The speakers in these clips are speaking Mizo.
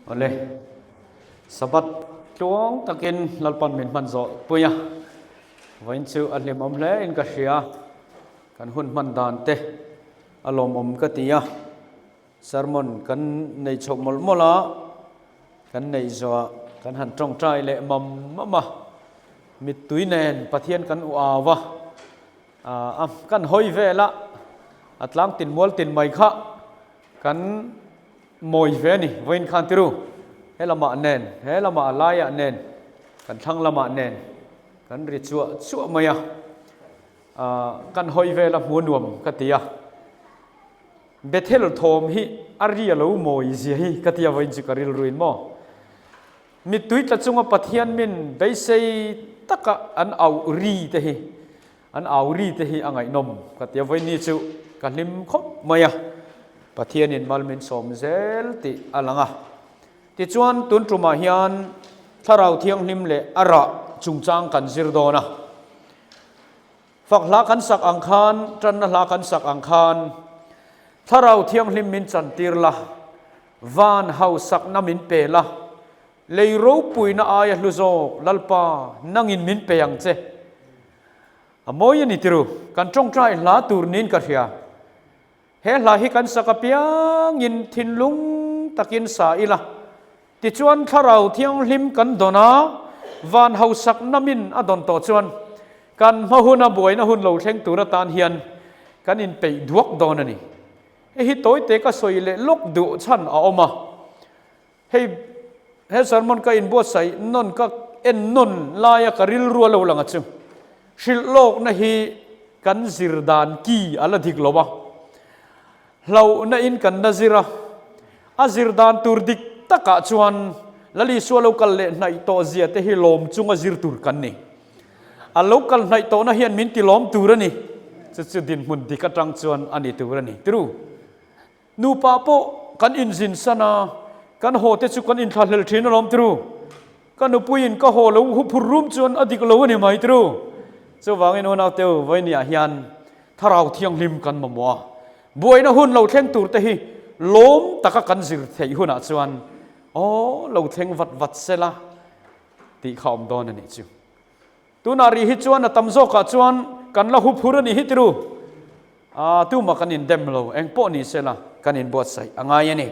Awle, Sabbath tluang takin Lalpan min hman zawh pui a, vawiin chu a hlimawm hle in ka hria, kan hun hman dan te a lawmawm ka ti a, sermon kan nei chhoh mawlh mawlh a, kan neih zawhah kan han tawngtai leh mam mam a, mittui nen Pathian kan u au a. A kan hawi vel a, a tlang tin mual tin mai kha kan mawi ve a ni vawiin khan tiru he lamah nen he lamah a laiah nen kan thlang lamah nen kan ri chuah chuah mai a, kan hawi vel a hmu nuam ka ti a, Bethel thawm hi a ri a lo mawi zia hi ka ti a vawiin chu ka rilruin maw. Mittui tla chunga Pathian min beisei taka an auh ri te hi, an au ri te hi a ngaihnawm ka ti a, vawiin chu ka hlim khawp mai a, Pathianin mal min sawm zel tih a lang a. Tichuan tun tumah hian Thlarau Thianghlim leh a rah chungchang kan zir dawn a. Fak hla kan sak ang khan, tanna hla kan sak ang khan, Thlarau Thianghlim min chantir la, van hausakna min pe la, lei ropuina aia hlu zawk Lalpa nangin min pe ang che. A mawi a ni tiru, kan tawngtai hla tur niin ka hria. He hla hi kan sak apiangin thinlung takin sa ila, tichuan Thlarau Thianghlim kan dawn a, van hausak namin a dawn tawh chuan kan hma huna buaina hun lo thleng tur atan hian kan inpeih duak dawn a ni. Hei hi tawite ka sawi leh lawk duh chhan a awm a, hei he sermon ka inbuatsaih nawn ka en nawn laia ka rilru a lo lang a chu. Hrilh lawkna hi kan zir dan ki a la dik lo a, hlauhna in kan la zir a, a zir dan tur dik takah chuan Lal Isua lo kal leh hnaih tawh zia te hi lawm chunga zir tur kan ni. A lo kal hnaih tawhna hian min ti lawm tur a ni. Chu chu dinhmun dik atang chuan a ni tur a ni. Tiru. Nupa pawh kan inzin san a, kan haw te chu kan inthlahlel thin alawm tiru. Ka nupuiin ka haw lo hu phur rum chuan a dik lo a ni mai tiru. Chuvangin unaute u, vawinia hian Thlarau Thianghlim kan mamawh a, buaina hun lo thleng tur te hi lawm taka kan zir theih hunah chuan aw lo thleng vat vat sela tih kha awm dawn a nih chu. Tunah rih hi chuan a tam zawkah chuan kan la huphur a nih hi tiru. Aa, tumah kan indem lo, eng pawh ni sela kan inbuatsaih a ngai a ni.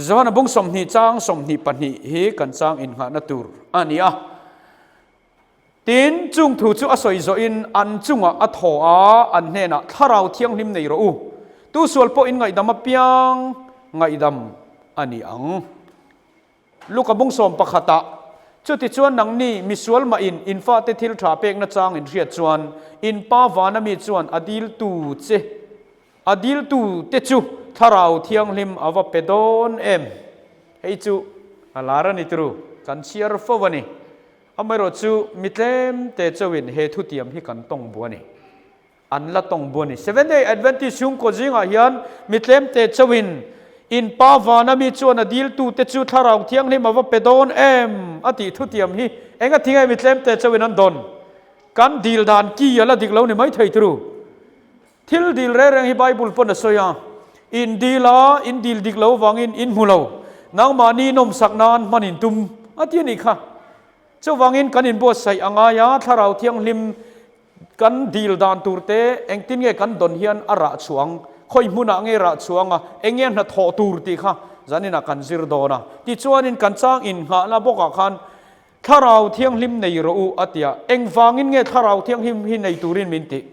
Johana bung 20 chang 22 hi kan chang innghahna tur a ni a. Tin, chung thu chu a sawi zawhin an chungah a thaw a, an hnenah Thlarau Thianghlim nei rawh u, tu sual pawh in ngaihdam apiang ngaihdam a ni ang. Luka bung sawm pakhatah, Chutichuan nangni misual mah in in fate thil tha pekna chang in hriat chuan, in pa vana mi chuan a diltu che, a diltu te chu Thlarau Thianghlim a va pe dawn em? Hei chu a lar a ni turu, kan chhiar fo a ni. Amaherawh chu mi tlem te chauhin he thutiam hi kan tawng bu a ni. An la tawng bu a ni. Seventh Day Adventist chhungkaw zingah hian mi tlemte chauhin in pa vana mi chuan a diltute chu Thlarau Thianghlim a va pe dawn em a tih thutiam hi enga ti nge mi tlemte chauhin an dawn? Kan dil dan ki a la dik lo ni mai thei turu. Thil dil reng reng hi Bible pawn a sawi a, in dil a, in dil dik lo vangin in hmu lo, nangmahni nawmsak nan hman in tum a ti a nih kha. Chuvangin kan inbuatsaih a ngai a, Thlarau Thianghlim Kan dil dan tur te engtin nge kan dawn hian a rah chhuang, khawi hmunah nge rah chhuang a, eng nge hna thawh tur tih kha zaninah kan zir dawn a. Tichuanin kan chang innghahna bawkah khan Thlarau Thianghlim nei rawh u a ti a, engvangin nge Thlarau Thianghlim hi nei turin min tih?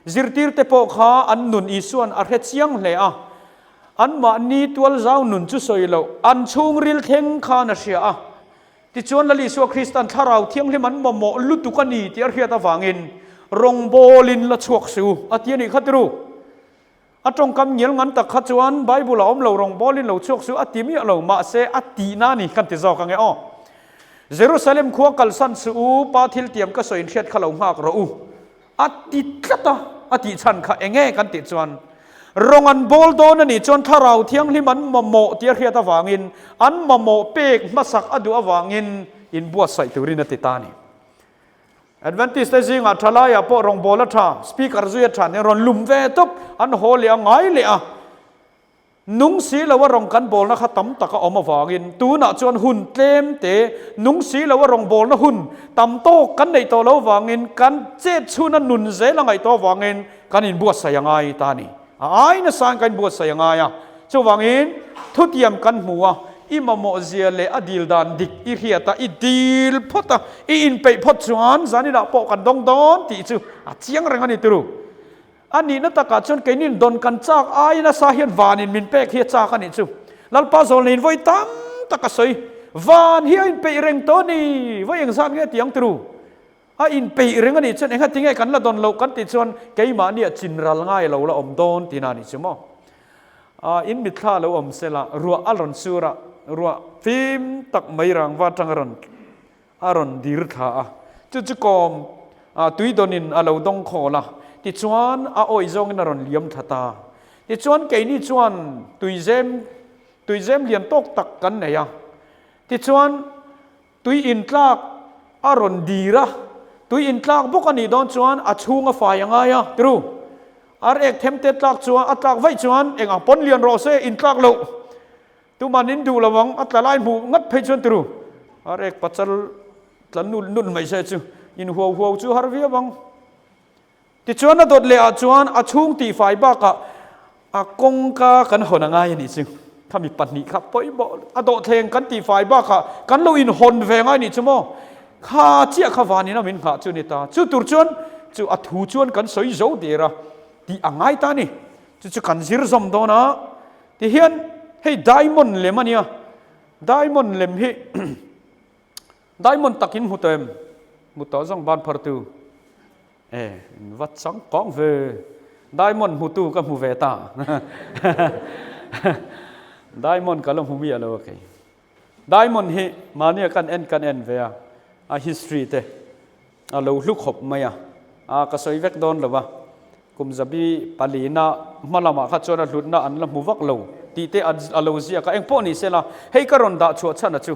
Zirtirte pawh kha an nun Isua'n a hre chiang hle a, anmahni tualzau nun chu sawi loh, an chhungril thleng khan a hria a. Tichuan Lal Isua Krista'n Thlarau Thianghlim an mamawh lutuk a ni tih a hriat avangin rawngbawlin la chhuak si u a ti a nih kha tiru. A tawngkam ngial ngan tak kha chuan Bible a awm lo rawngbawlin lo chhuak si u a ti miah lo mahse a tihna a ni kan ti zawk ange aw. Jerusalem khua kalsan suh u, Pa thiltiam ka sawi inhriat kha lo nghak rawh u. A ti tlat a, a tih chhan kha eng nge kan tih chuan rawng an bawl dawn a nih chuan Thlarau Thianghlim an mamawh tih a hriat avangin an mamawh pek hmasak a duh avangin inbuatsaih turin a ti ta a ni. Adventist te zingah thalaiah pawh rawngbâwl a tha, speaker zui a tha nen rawn lum ve tawp, an haw leh a ngai leh a. Nung si lo a rawng kan bawlna kha tam tak a awm avangin tunah chuan hun tlem te nung si lo a rawng bawlna hun tam tawk kan neih tawh lo vangin kan chet chhuna nun zel a ngaih tawh avangin kan inbuatsaih a ngai ta a ni. A ai nasain kan inbuatsaih a ngai a. Chuvangin thutiam kan hmu a, i mamawh zia leh a dil dan dik i hriat a, i dil phawt a, i inpeih phawt chuan zaninah pawh kan dawng dawn tih chu a chiang reng a ni turu. A nihna takah chuan keinin dawn kan chak aiin a sa hian vanin min pek hi a chak a nih chu. Lalpa zawlneiin vawi tam tak a sawi, Van hi a inpeih reng tawh a ni, vawi engzat nge ti ang turu? A inpeih reng a nih chuan engati nge kan la dawn loh kan tih chuan keimahnia chinral ngai lo la awm dawn tihna a nih chu maw? A in mitthla lo awm sela ruah a rawn sur a, ruah fim tak mai rangva atang a rawn a rawn dir thla a, chu chu kawm a tui dawnin a lo dawng khawl a, tichuan a awih zawngin a rawn liam thla ta. Tichuan keini chuan tuizem tuizem lian tawk tak kan nei a, tichuan tui intlak a rawn dir a, tui intlak bawk a nih dawn chuan a chhung a fai a ngai a, tiru ar ek them te tlak chuan a tlak vaih chuan eng ang pawn lian rawh se intlak loh. Tuman in duh lo ang, a tla lai hmuh ngat phei chuan tiru a rek pachal tla nul nul mai se chu in huau huau chu har viau ang. Tichuan a dawt leh ah chuan a chhung tihfai bakah a kawngka kan hawn a ngai a nih chu. Khami pahnih kha pawimawh a dawhthleng kan tihfai bakah kan lo inhawn ve ngai nih chu maw. Kha chiah kha vanin a min nghah chu ni ta. Chu tur chuan chu a thu chuan kan sawi zo der a tih a ngai ta a ni. Chu chu kan zir zawm dawn a. Tihian hei diamond lem a nia, diamond lem hi diamond takin hmu tawh em? Hmu tawh zawng ban phar tu e in va chang kawng ve, diamond hmu tu ka hmu ve ta diamond ka la hmu miah lo a kei. Diamond hi mahnia kan en kan en ve a, a history te a lo hlu khawp mai a, a ka sawi vek dawn lo va, kum zabi palina hma lamah kha chuan a hlutna an la hmu vak lo tih te a lo ziak a, engpawh ni sela hei ka rawn dah chhuah chhan a chu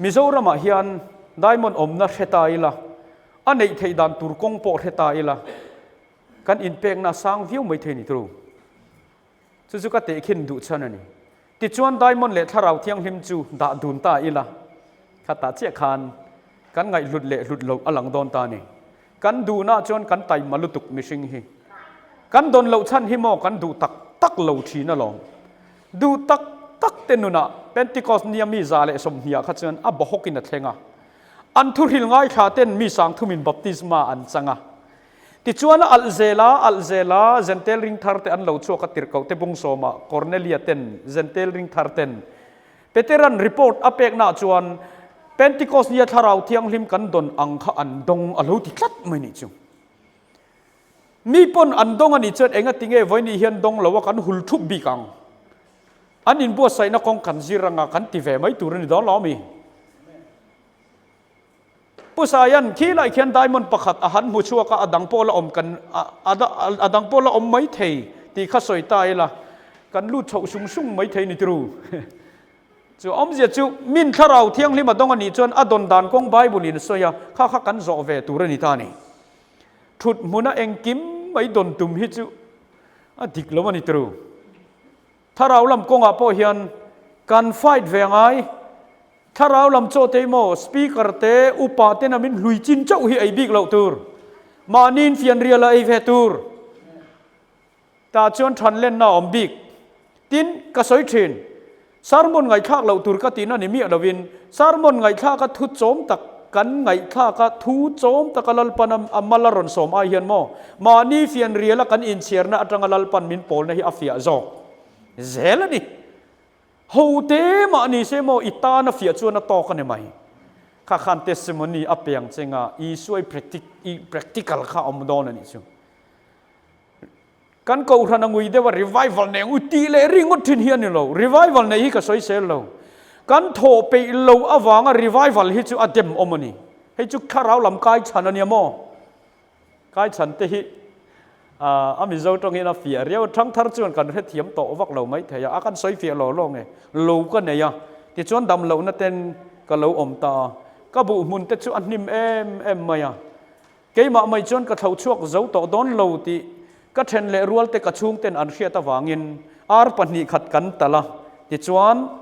Mizoramah hian diamond awmna hre ta ila, a neih theih dan tur kawng pawh hre ta ila kan inpekna a sang viau mai thei ni turu. Chu chu ka tehkhin duh chhan a ni. Tichuan Diamond leh Thlarau Thianghlim chu dah dun ta ila, khatah chiah khan kan ngaihhlut leh hlut loh a lang dawn ta a ni. Kan duhna chuan kan taima lutuk mihring hi. Kan dawn loh chhan hi maw kan duh tak tak lo thin alawm. Duh tak tak te nunah Pentecost nia mi 120 kha chuan a bawhawkin a thleng a. An thuhril ngaithla ten mi sangthumin baptisma an chang a. Tichuan a alh zel a, alh zel a, Zentel ring thar te an lo chhuak a tirhkoh te bung sawmah Cornelia ten Zentel ring thar ten Peteran report a peknaah chuan Pentecost nia Thlarau Thianghlim kan dawn ang kha an dawng a lo ti tlat mai nih chu. Mi pawn an dawng a nih chuan engati nge vawiin hian dawng lo a kan hul thup bik ang. An inbuatsaihna kawng kan zir anga kan ti ve mai tur a ni dawn lo ami? Pu Saian, khi lai khian diamond pakhat a han hmu chhuak a, a dang pawh la awm kan a dang pawh la awm mai thei tih kha sawi ta ila, kan lut chhoh sung sung mai thei ni turu. Chu awmzia chu min thlarau thianghlim a dawng a nih chuan a dawn dan kawng Bible in a sawi a, kha kha kan zawh ve tur a ni ta a ni. Thut hmuna engkim mai dawn tum hi chu a dik lo a ni turu. Thlarau lam kawngah pawh hian kan fight ve ngai. Thlarau lam chaw te maw speaker te upa ten a min hlui chin chauh hi ei bik loh tur. Mahniin fianrial a ei ve tur. Tah chuan than lenna a awm bik. Tin, ka sawi thin. Sermon ngaihthlak loh tur ka tihna ni miah lovin sermon ngaihthlaka thu chawm tak kan ngaihthlaka thu chawm taka Lalpan a mal a rawn sawm ai hian maw mahni fianrial a kan inchhiarna atanga Lalpan min pawlna hi a fiah zawk zel a ni. Ho te mah ni se maw i tan a fiah chuan a tawk a ni mai. Kha khan testimony a pe ang che nga Isua i practical kha a awm dawn a nih chu. Kan kohhran a ngui deuh a revival nei ang u tih leh ringawt thin hi a ni lo. Revival nei hi ka sawi sel lo. Kan thawh peih lo avanga revival hi chu a dem awm a ni. Hei chu thlarau lam kai chhan a nia maw? Kai chhan te hi a Mizo tawngin a fiah riau a, thangthar chuan kan hrethiam tawh vak lo mai thei a, a kan sawi fiah law law nge lo ka nei a, tichuan dam lohna ten ka lo awm ta a, ka buh hmun te chu a hnim em em mai a, keimah mai chuan ka thlo chhuak zo tawh dawn lo tih ka then leh rual te ka chhung ten an hriat avangin. Ar 2 khat kan talh a, tichuan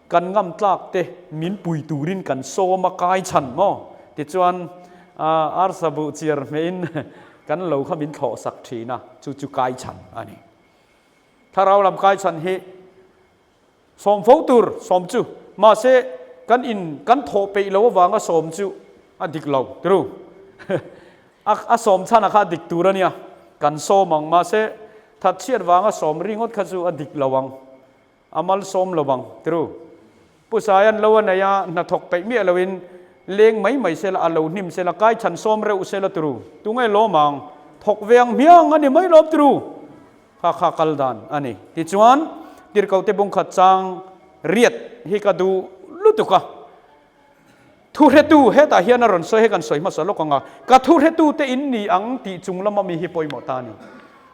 kan ngam tlak te min pui turin kan sawm a kai chhan maw? Tichuan arsa buh chiar hmehin kan lo kha min thlawh sak thin a, chu chu kai chhan a ni. Thlarau lam kai chhan hi Sawm fo tur sawm chu mahse kan in kan thawh peih lo avanga sawm chu a dik lo tru. A a sawm chhan a kha a dik tur a nia kan sawm ang mahse that chhiat vanga sawm ringawt kha chu a dik lo ang a mal sawm lo ang tru. Pu Saian lo a nei a hnathawk peih miah lo in leng mai mai sela a lo hnim sela kai chhan sawm reuh sela tru. Tunge lawm ang thawk ve ang hmiang a ni mai lawm tru. Kha kha kal dan a ni. Tichuan, Tirhkohte bungkhat chang riat hi ka duh lutuk a. Thuhretu hetah hian a rawn sawi, hei kan sawi hmasa lawk ang a, ka thuhretute in ni ang tih chung lama mi hi pawimawh ta a ni.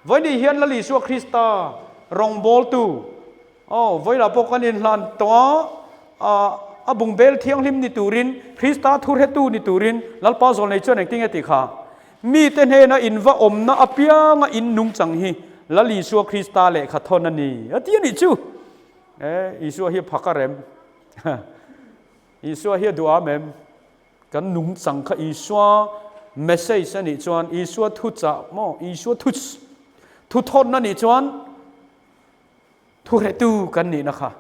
Vawiin hian Lal Isua Krista rawngbawltu, aw, vawilah pawh kan inhlan tawh a, a bungbel thianghlim ni turin, Krista thuhretu ni turin Lalpa zawlnei chuan engtin nge tih kha? Mite hnena in va awmna apianga in nungchang hi Lal Isua Krista lehkha thawn a ni, a ti a nih chu. E, Isua hi a phak a rem. Isua hi a duham em? Kan nungchang kha Isua message a nih chuan, Isua thuchah maw, Isua thu thu thawn a nih chuan thuhretu kan nihna kha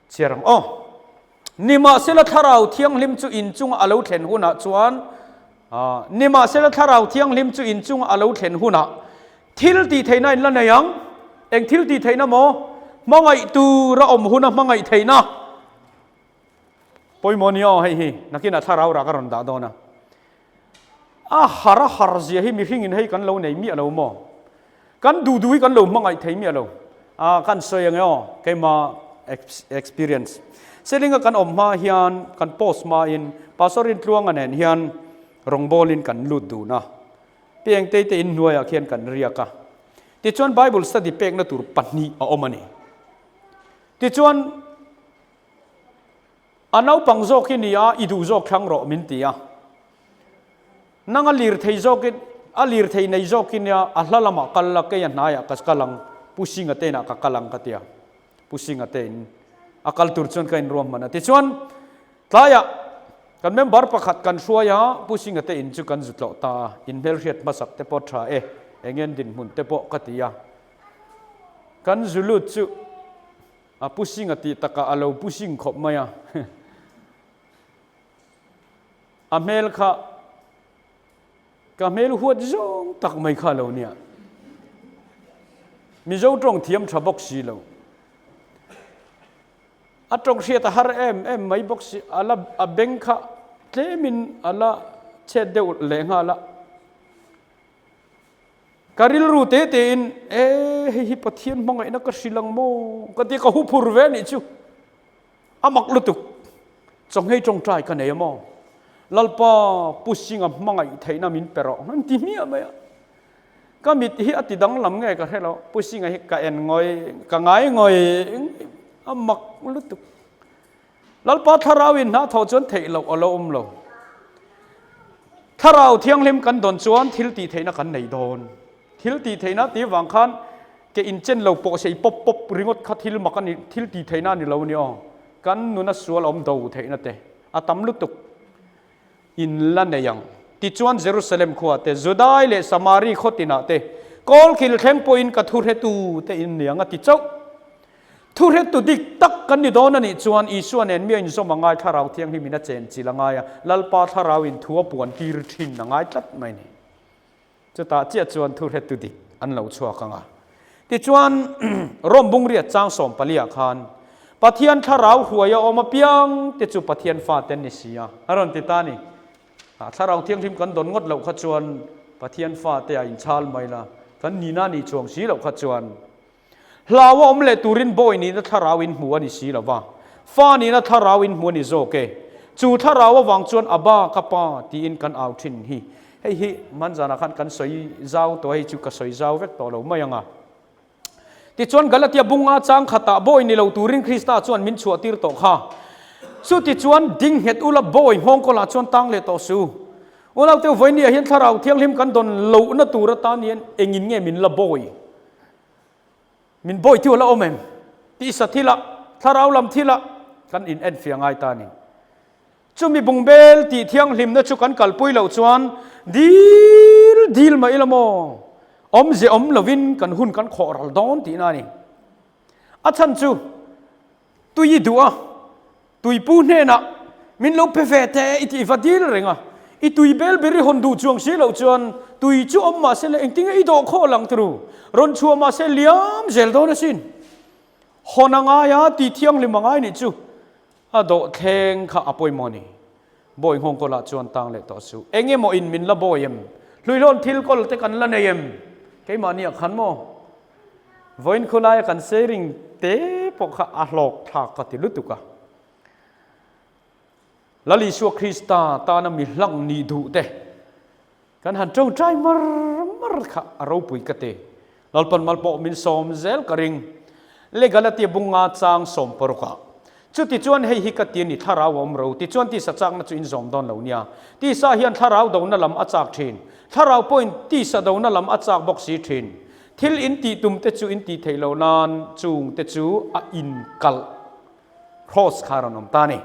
Chhiar ang aw. Nimahsela Thlarau Thianghlim chu in chunga a lo thlen hunah chuan, Nimahsela Thlarau Thianghlim chu in chunga a lo thlen hunah thil tih theihna in la nei ang. Eng thil tih theihna maw? Hmangaih tura awm huna hmangaih theihna. Pawimawh ni aw hei hi, nakinah Thlarau rah ka rawn dah dawn a. A har a har zia hi mihringin hei kan lo nei miah lo maw? Kan duh duh hi kan lo hmangaih thei miah lo. A kan sawi ang e aw, keima experience. Selinga kan awm hma hian kan post hmain Pastor Rintluanga nen hian rawngbawlin kan lut dun a. Piangtei te inhnuaiah khian kan riak a. Tichuan Bible study pekna tur 2 a awm a ni. Tichuan A naupang zawk hi nia, i duh zawk thlang rawh min ti a. Nang a lirthei zawkin, a lirthei nei zawk hi nia, a hla lamah kal la, kei a hnaiah ka kal ang, Pu Singa te inah ka kal ang ka ti a. Pu Singa te in a kal tur chuan ka inruahman a. Tichuan, tlaiah kan member pakhat kan hruai a, Pu Singa te in chu kan zu tlawh ta a, inhmelhriat hmasak te pawh tha e, eng en dinhmun te pawh ka ti a. Kan zu lut chu. A pushing a tih takah a lo pushing khawp mai a. A hmel kha ka hmel huat zawng tak mai kha a lo nia. Mizo tawng thiam tha bawk si lo. A tawng hriat a har em em mai bawk si, a la a beng kha tlemin a la chhet deuh leh nghal a. Ka rilru te tein, E, hei hi Pathian hmangaihna ka hrilh ang maw? ka ti a, ka hu phur ve a nih chu. A mak lutuk. Chawnghei tawngtai ka nei a maw? Lalpa, Pu Singa hmangaih theihna min pe rawh, an ti hmiah mai a. Ka mit hi a ti danglam nge ka hre lo, Pu Singa hi ka en ngawih, ka ngai ngawih, a mak lutuk. Lalpa Thlarau in hna thawh chuan theih loh a lo awm lo. Thlarau Thianghlim kan dawn chuan thil tih theihna kan nei dawn. Thil tih theihna tih vang khan ke inchen lo pawh sei pawp pawp ringawt kha thil mak a ni, thil tih theihna a ni lo a ni aw. Kan nuna sual awm do theihna te a tam lutuk in la nei ang. Tichuan Jerusalem khua te, Judai leh Samari khaw tinah te, kawlkhil thleng pawhin ka thuhretu te in ni ang a ti chauh. Thuhretu dik tak kan ni dawn a nih chuan Isua nen mi a inzawm a ngai, Thlarau Thianghlim in a chenchilh a ngai a, Lalpa Thlarau in thu a puan tir thin a ngai tlat mai ni. Chutah chiah chuan thuhretu dik an lo chhuak ang a. Tichuan, Rom bungriat chang 14 ah khan, Pathian Thlarau hruai a awm apiang te chu Pathian fate an ni si a, a rawn ti ta a ni. Thlarau Thianghlim kan dawn ngawt loh kha chuan Pathian fate a inchhal mai la, kan nihna nih chuang si loh kha chuan Hlau a awm leh turin bawi nihna thlarau in hmu a ni si lo va, fa nihna thlarau in hmu a ni zawk e. Chu thlarau avang chuan Abba, ka pa tiin kan au thin hi. Hei hi hmanzanah khan kan sawi zau tawh a, hei chu ka sawi zau vek tawh lo mai ang a. Tichuan Galatia bunga chang khatah bawi ni lo turin Krista chuan min chhuahtir tawh kha. Chutichuan ding nghet ula bawi nghawngkawlah chuan tang leh tawh su. Unaute vawinia hian thlarau thianghlim kan dawn lohna tur atan hian engin nge min la bawi? Min bawitu a la awm em? Tisa thilah, thlarau lam thilah kan in enfiah ngai ta a ni. Chumi bungbel tih thianghlimna chu kan kalpui loh chuan dil dil mai ila maw? Awmze awm lovin kan hun kan khawh ral dawn tihna a ni. A chhan chu tui i duh a, tuipu hnenah min lo pe ve teh i tih va dil reng a, i tui bel ber i hawn duh chuang si loh chuan tui chu awm mahse le engtinge i dawh khawh lang turu, rawn chhuah mahse liam zel dawn asin. Hawn a ngai a, tih thianghlim a ngai nih chu. A dawh thleng kha a pawimawh ni. Bawi nghawng kawlah chuan tang leh tawh suh. Eng emaw in min la bawi em? Hluihlawn thil kawl te kan la nei em? Keimahni ah khan maw? Vawiin khawlaia kan sharing te pawh kha a hlawk thlak ka ti lutuk a. Lal Isua Krista tana mi hlang nih duh te kan han tawngtai mar mar kha a ropui ka ti. Lalpan mal pawh min sawm zel ka ring. Le Galatia bunga chang 16 ah. Chuti chuan hei hi ka ti a ni, thlarau a awm ro. Tichuan tisa chakna chu in zawm dawn lo nia. Tisa hian thlarau dona lam a chak thin. Thlarau pawhin tisa dona lam a chak bawk si thin. Thil in tih tum te chu in tih theih loh nan chung te chu a inkalh. Cross kha a rawn awm ta a ni.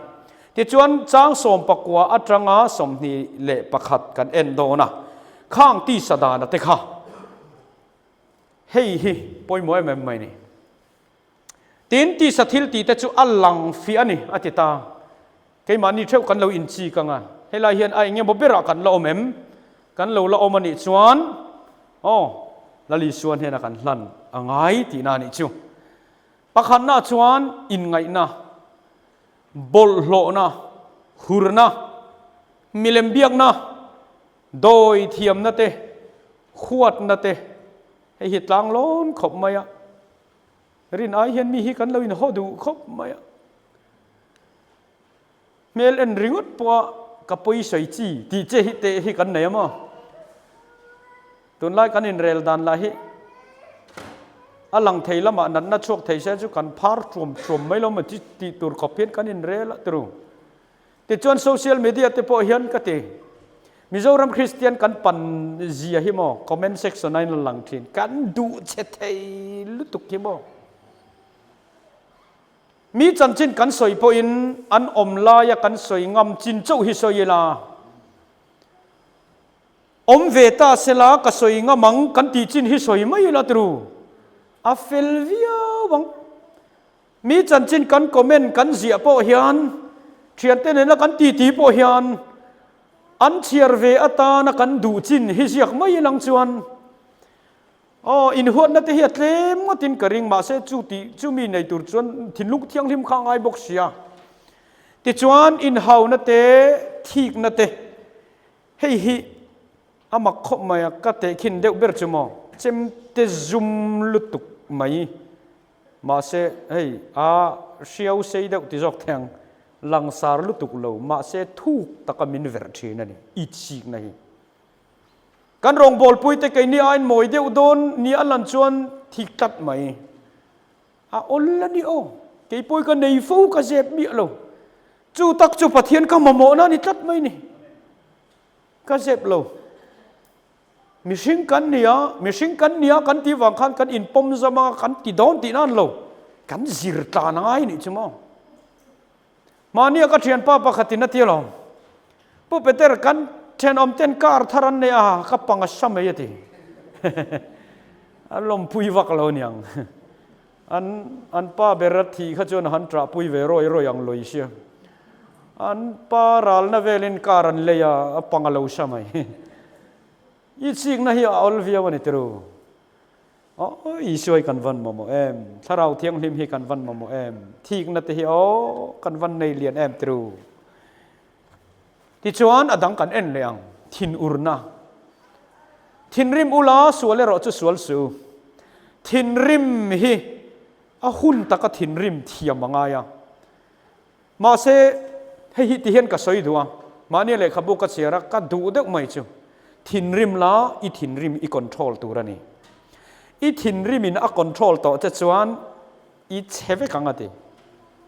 Tichuan chang 19 atanga 21 kan en dawn a, khang tisa dana te kha hei hi pawimawh em em mai ni. Tin, tisa thil tih te chu a lang fiah a ni, a ti ta. Keimahni theuh kan lo inchik ang a, helai hian a engemaw berah kan la awm em? Kan lo la awm a nih chuan, aw, Lal Isua hnena kan hlan a ngai tihna a nih chu. Pakhatna chuan inngaihna, bawlhhlawhna, hurna, milem biakna, dawi thiamna te, huatna te, hei hi tlanglawn khawp mai a. Rin ai hian mi hi kan lo inhaw duh khawp mai a. Hmel en ringawt pawha ka pawi sawi chi tih che hi teh hi kan nei a maw? Tunlai kan inrel dan lah hi a lang thei lamah natna chhuak thei se chu kan phar ṭuam ṭuam mai lo maw chi tih tur khawp hian kan inrel a tiru. Tichuan social media te pawh hian ka ti Mizoram Kristian kan pan zia hi maw comment section a in la lang thin kan duh che thei lutuk hi maw. Mi chanchin kan sawi pawhin an awm laia kan sawi ngam chin chauh hi sawi ila awm ve ta sela ka sawi ngam ang kan tih chin hi sawi mai ila tiru a fel viau ang. Mi chanchin kan comment kan ziah pawh hian, thiante nena kan titi pawh hian an chhiar ve atana kan duh chin hi ziak mai lang chuan aw inhuatna te hi a tlem ngawtin ka ring mahse chu tih chu mi nei tur chuan thinlung thianghlim kha a ngai bawk sia. Tichuan inhauna te thikna te hei hi a mak khawp mai a, ka tehkhin deuh ber chu maw chemte zum lutuk mai. Mahse, hei a hriau sei deuh ti zawk theng, langsar lutuk lo, mahse thuk taka min verh thin a ni, itsikna hi. Kan rawngbawlpui te keini aiin mawi deuh dawn ni a lan chuan thik tlat mai. A awl a ni aw, keipawh ka nei fo ka zep miah lo. Chu tak chu Pathian ka mamawhna a ni tlat mai ni. Ka zep lo. Mihring kan ni a, mihring kan ni a kan tih vang khan kan inpawm zam a, kan ti dawn tih nan lo, kan zir tlan a ngai nih chu maw. Mahnia ka thianpa pakhatin a ti alawm, Pu Peter kan thenawm ten car thar an nei a, ka pang a sa mai a ti. A lawmpui vak lo niang. An an pa ber a thih kha chuan a han ṭahpui ve rawi rawi ang lawi sia. An pa ralna velin car an lei a, a pang a lo sa mai. I chikna hi a awl viau a ni tiru. Aw Isua hi kan van mamawh em? Thlarau Thianghlim hi kan van mamawh em? Thikna te hi aw kan van nei lian em tiru. Tichuan a dang kan en leh ang, thinurna. Thinrim ula sual erawh chu sual su. Thinrim hi a hun taka thinrim thiam a ngai a. Mahse, hei hi ti hian ka sawi duh a, mahni lehkhabu ka chhiar a, ka duh deuh mai chu, thinrim la i thinrim i control tur a ni. I thinrimin a control tawh che chuan I chhe vek ang a ti.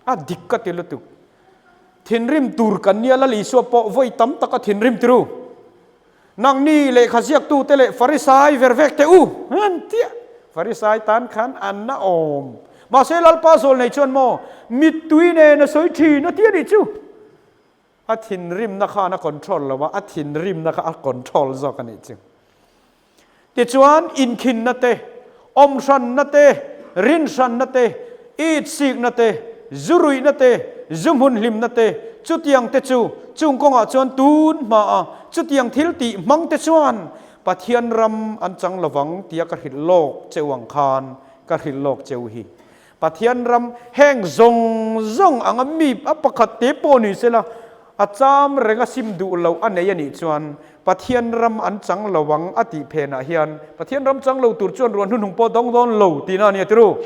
A dik ka ti lutuk. Thinrim tur kan nia Lal Isua pawh vawi tam tak a thinrim tiru. Nangni lehkha ziaktute leh Farisai ver vek teh u. An tia. Farisai tan khan an na awm. Mahse Lalpa zawl nei chuan maw mittui nen a sawi thin a ti a nih chu. A thinrimna khan a control lo a, a thinrimna kha a control zawk a nih chu. Tichuan inkhinna te, awmhranna te, rinhranna te, itsikna te, zuruihna te, zu hmun hlimna te, chutiang te chu chung kawngah chuan tun hmaa chutiang thil tih hmang te chuan Pathian ram an chang lovang tia ka hrilh lawk cheu ang khan ka hrilh lawk cheu hi. Pathian ram heng zawng zawng anga mi a pakhat te pawh ni sela, a cham reng a sim duh loh a nei a nih chuan Pathian ram an chang lo ang a tih phenah hian Pathian ram chang lo tur chuan ruah hnuhnung pawh dawng dawn lo tihna a nia tiru?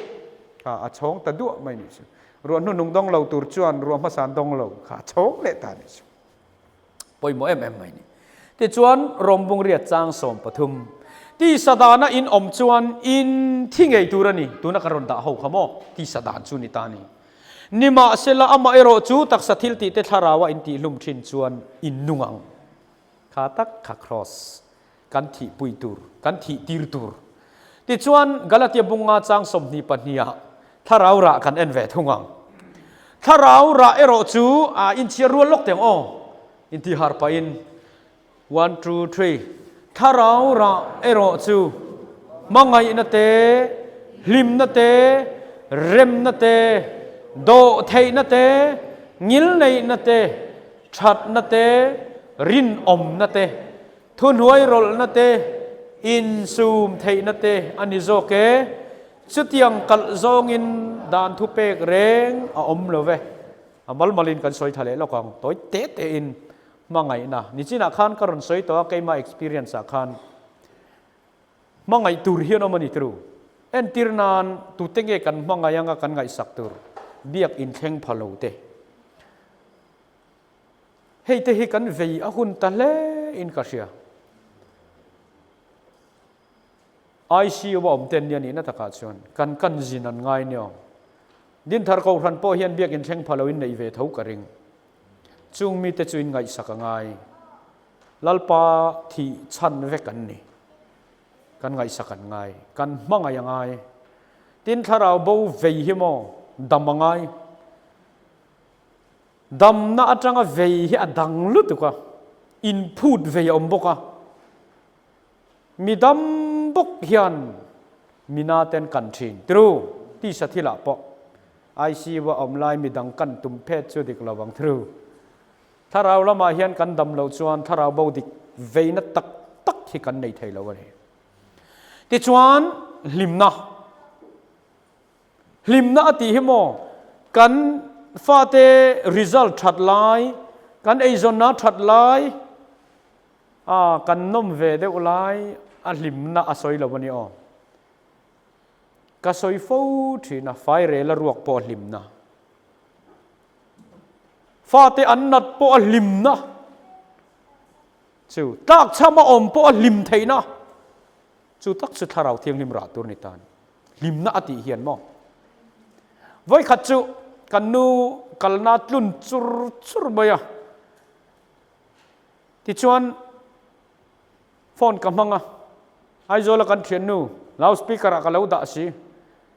Kha a chhawng ta duah mai nih chu. Ruah hnuhnung dawng lo tur chuan ruah hmasa an dawng lo kha a chhawng leh ta nih chu. Pawimawh em em mai ni. Tichuan, Rawmbung riat chang 13, Tisa dana in awm chuan in thi ngei tur a ni. Tuna kan rawn dah ho kha maw? Tisa dan chu ni ta ni. Nimahsela, amaherawh chu taksa thil tih te thlaraua in tihhlum thin chuan in nung ang. Kha tak kha kraws kan thihpui tur, kan thih tir tur. Tichuan, Galatia bunga chang 22 ah thlarau rah kan en ve thung ang. Thlarau rah erawh chu a inchhiar rual lawk teng aw, intihar pahin one two three thlarau rah erawh chu hmangaihna te, hlimna te, remna te, dawhtheihna te, ngilneihna te, thatna te, rinawmna te, Thuhnuai rawlhna te, insum theihna te a ni zawk e. Chutiang kalh zawngin dan thupek reng a awm lo ve. A mal malin kan sawi tha leh lawk ang, tawi te tein hmangaihna. Nichinah khan ka rawn sawi tawh a, keimah experience ah khan hmangaih tur hian awm a ni tru. Entir nan tute nge kan hmangaih anga kan ngaihsak tur biak inthleng pha lo te. Hei te hi kan vei a hun ta hle in ka hria. ICU a awm ten nia nihna takah chuan kan kan zin an ngai nia. Dinthar Kohhran pawh hian biakin thleng pha loin neih ve tho ka ring. Chung mite chu in ngaihsak a ngai. Lalpa thih chhan vek an ni. Kan ngaihsak an ngai. Kan hmangaih a ngai. Tin thlarau bo vei hi maw dam a ngai. Damna atanga vei hi a dang lutuk a, inphut vei a awm bawk a. Mi dam bawk hian mina ten kan thin. True, tisa thilah pawh ICU a awm lai mi dang kan tum phet chu dik lo ang. True, thlarau lamah hian kan dam loh chuan thlarau bo dik veina tak tak hi kan nei thei lo a ni. Tichuan, hlimna. Hlimna a tih hi maw, kan fate result that lai, kan eizawnna that lai, a kan nawm ve deuh lai a hlimna a sawi lo a ni aw. Ka sawi fo thin a, fairel a ruak pawh a hlimna. Fate an nat pawh a hlimna. Chu tlakchham a awm pawh a hlim theihna. Chu tak chu Thlarau Thianghlim rah tur ni tan hlimna a tih hian maw? Vawikhat chu kan nu kalna tlun chur chur mai a, tichuan phone ka hmang a, Aizawla kan thiannu loud speaker ah ka lo dah si,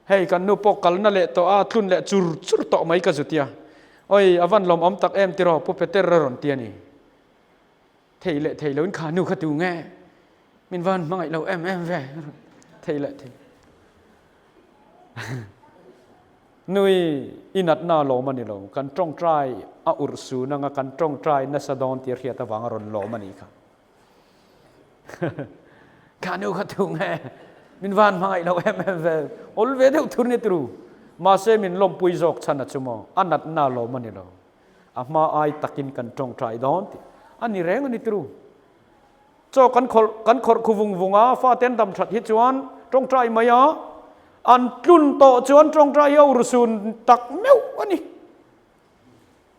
hei kan nu pawh kalna leh tawh a, tlun leh chur chur tawh mai ka zut ia, oi a van lawmawm tak em tiraw Pu Peter a rawn ti a ni. Thei leh thei loin kha nu kha tu nge min van hmangaih lo em em ve thei leh thei nui inatna lawm ani lo kan tawngtai a urh su nanga kan tawngtai nasa dawn tir hriat avang a rawn lawm ani kha kha nu kha tu nge min van hmangaih lo em em ve ol ve deuh thur ni tru mahse min lawmpui zawk chhan a chu maw a natna lawm ani lo A hma ai takin kan tawngtai dawn tih a ni reng a ni tru. Chaw kan khawrh kan khawrh khu vung vung a, fate an dam that hi chuan tawngtai mai a, an tlun tawh chuan tawngtai hi a urhsun tak meuh a ni.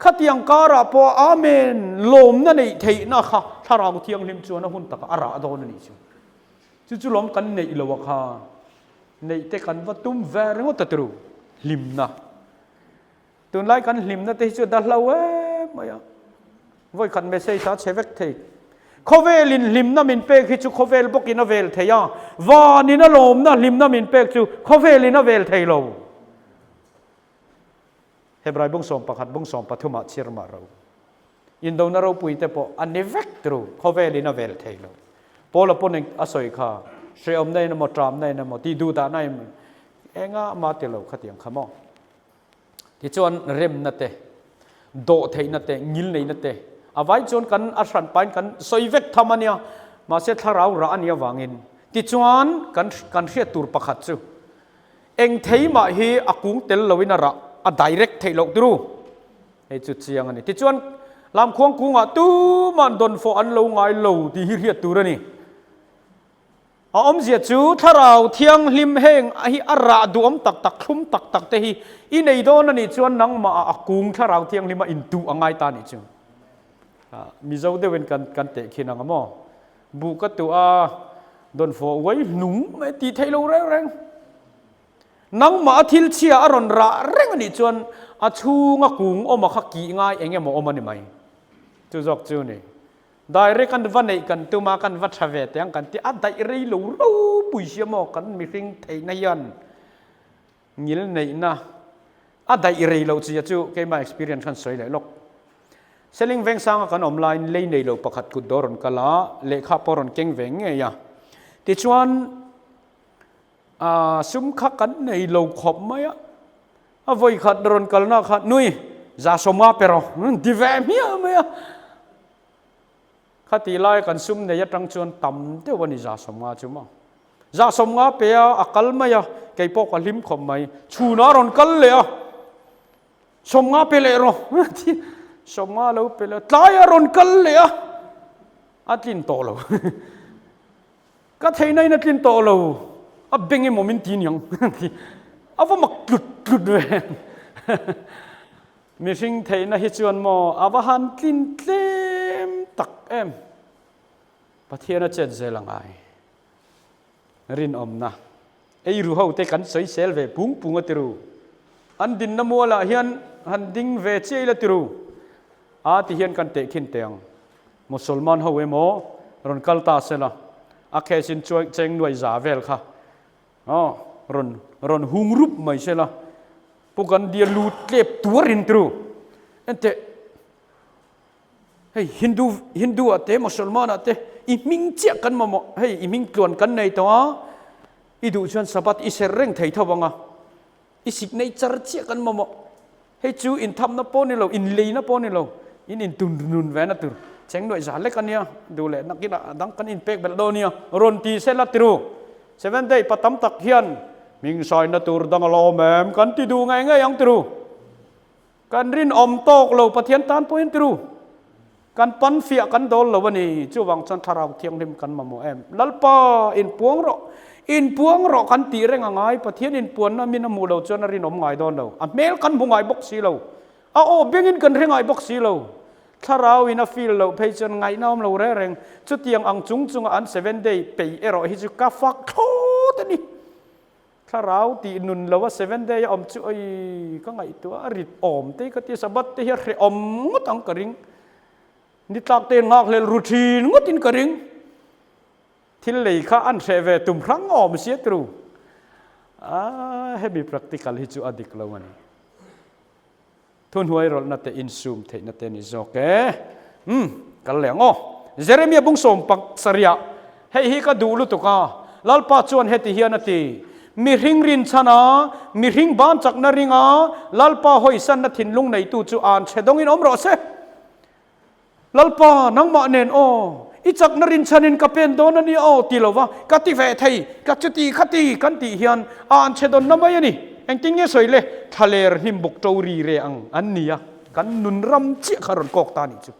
Khatiang karah pawh Amen lawmna neih theihna kha Thlarau Thianghlim chuan a hun takah a rah dawn a nih chu. Chu chu lawm kan neih lo a kha neih te kan va tum ve ringawt a tru. Hlimna. Tunlai kan hlimna te hi chu a dahlo em mai a, vawi khat message a chhe vek thei. Khawvelin hlimna min pek hi chu khawvel bawkin a vel thei a, vanin a lawmna hlimna min pek chu khawvelin a vel thei lo. Hebrai bung 11 bung 13 ah chhiar mah ro. Indona ropui te pawh a ni vek tru, khawvelin a vel thei lo. Paula pawn a sawi kha, hrehawmna in emaw, ṭamna in emaw, tih duhdahna in enga mah ti lo khatiang kha maw. Tichuan remna te, dawhtheihna te, ngilneihna te a vai chuan kan a hran pain kan sawi vek tham a nia, mahse thlarau rah a nih avangin tichuan kan kan hriat tur pakhat chu eng thei mah hi a kung tel loin a rah a direct theih loh turu hei chu chiang a ni. Tichuan lamkhuang kungah tuman dawnfawh an lo ngai lo tih hi hriat tur a ni. A awmzia chu Thlarau Thianghlim heng hi a rah duhawm tak tak, thlum tak tak te hi i nei dawn a nih chuan nangmah ah a kung Thlarau Thianghlim a intuh a ngai ta a nih chu. Mizo deuhin kan kan teh khin ang a maw? Buh ka tuh a, dawnfawh uai hnung mai tih theih lo reng reng. Nangmah a thil chhia a rawn rah reng a nih chuan a chhunga kung awm a kha kih ngai eng emaw awm a ni mai. Chu zawk chu ni. Direct an va neih kan tum a, kan va tha ve teh ang kan ti a, daih rei lo ropui sia maw kan mihring theihna hian ngil neihna a daih rei loh chia chu keimah experience khan sawi leh lawk. Seling Vengsanga kan awm laiin lei nei lo pakhat kut dawr rawn kal a, lehkha pawh rawn keng ve ngei a. Tichuan A sum kha kan nei lo khawp mai a, a vawi khat rawn kalna kha nui 150 pe rawh ti ve hmiah mai a. Khati lai kan sum nei atang chuan tam deuh a ni 150 chu maw. 150 pe a, a kal mai a, kei pawh ka hlim khawp mai. Chhunah a rawn kal leh a, 50 pe leh rawh ti 50 lo pe leh a, tlai a rawn kal leh a, a tlin tawh lo. Ka theihna in a tlin tawh lo, a beng emaw min ti niang a va mak tlut tlut ve. Mihring theihna hi chuan maw a va han tlin tlem tak em. Pathian a chet zel a ngai. Rinawmna ei ru ho te kan sawi sel ve pung pung a tiru. An dinna mualah hian han ding ve chiah ila tiru. A ti hian kan tehkhin teh ang. Musulman ho emaw rawn kal ta sela, a case in cheng nuai za vel kha aw rawn rawn hung rup mai sela, Pu Gandhi a lu tlep tuar in tru. Enteh hei Hindu Hindu ah te Musulman ah te i hming chiah kan mamawh hei i hming tluan kan nei tawh a, i duh chuan Sabbath i ser reng thei tho ang a, i sik nei char chiah kan mamawh. Hei chu inthamna pawh ni lo, inleina pawh ni lo, in intunun ve na tur cheng nuaih za lek a nia, duh leh nakinah a dang kan inpek belh dawn nia, rawn ti sela tiru. Seven day pa tam tak hian hming saina tur dang a la awm em kan ti duh ngei ngei ang tiru. Kan rinawm tawk lo Pathian tan pawhin tiru. Kan pan fiah kan dawl lo a ni. Chuvang chuan Thlarau Thianghlim kan mamawh em? Lalpa, inpuang rawh. Inpuang rawh kan tih reng a ngai. Pathian inpuanna min a hmuh lo chuan a rinawm ngai dawn lo. A hmel kan hmu ngai bawk si lo. A aw bengin kan hre ngai bawk si lo. Thlarau in a feel loh phei chuan ngaihna awm lo reng reng. Chutiang ang chung chunga an seven day pei erawh hi chu ka fak thlawt a ni. Thlarau tih nun lo a seven day a awm chu oi ka ngaihtuah a rit awm te ka ti Sabbath te hi a hrehawm ngawt ang ka ring. Ni tlak te nghak hlel ru thin ngawt in ka ring. Thil lei kha an hreh ve tum hrang awm sia tru. A hemi practical hi chu a dik lo a ni. Thuhnuai rawlhna te insum theihna te ni zawk e. Umm, kal leh ang aw. Jeremia bung sawm pak sarih hei hi ka duh lutuk a, Lalpa chuan heti hian a ti, Mihring rinchhan a, mihring ban chakna ring a, Lalpa hawisanna thinlung neitu chu an chhe dawngin awm rawh se. Lalpa, nangmah nen aw, i chakna rinchhanin ka pen dawn a nia aw ti lova ka ti ve thei, ka chuti khati kan tih hian a an chhe dawnna mai a ni. Engtin nge sawi le? Thlaler hnim buk to ri re ang an ni a, kan nun ram chiah kha rawn kawk ta a nih chu.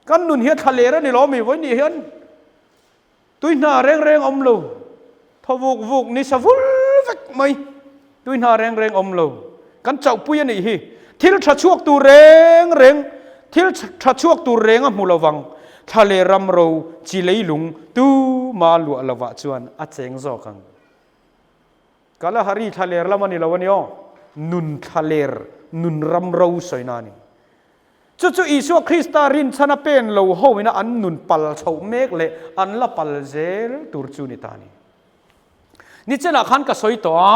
Kan nun hi a thlaler a ni lo mi vawiin nih hian tui hna reng reng awm lo, thaw vuk vuk ni sa vul vek mai, tui hna reng reng awm lo, kan chauhpui a nih hi. Thil tha chhuak tur reng reng, thil tha chhuak tur reng a hmu lo vang, thla leh ram ro chi leilung tu ma luah lovah chuan a cheng zawk ang. Kalahari thlaler lam a ni lo a ni aw, nun thlaler, nun ram ro sawina a ni. Chu chu Isua Krista rinchhan a pen lo ho ina an nun pal chhoh mek leh an la pal zel tur chu ni ta a ni. Nichenah khan ka sawi tawh a,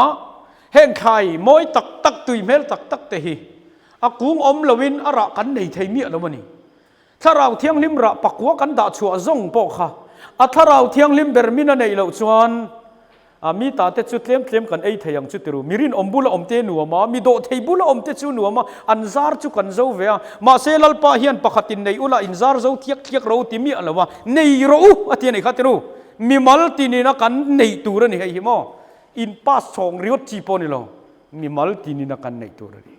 heng thlai mawi tak tak, tui hmel tak tak te hi a kung awm loin a rah kan nei thei miah lo a ni. Thlarau Thianghlim rah pakua kan dah chhuah zawng pawh kha a Thlarau Thianghlim ber min a neih loh chuan a mi ta te chu tlem tlem kan ei thei ang chu tiru. Mi rinawm bula awm te nuam a, mi dawh thei bula awm te chu nuam a, an zar chu kan zo ve a. Mahse Lalpa hian pakhatin nei ula in zar zo thiak thiak ro ti miah lo a, nei rawh u a ti a nih kha tiru. Mimal tinin a kan neih tur a ni hei hi maw? In pass chhawng ringawt chi pawh a ni lo, mimal tinin a kan neih tur a ni.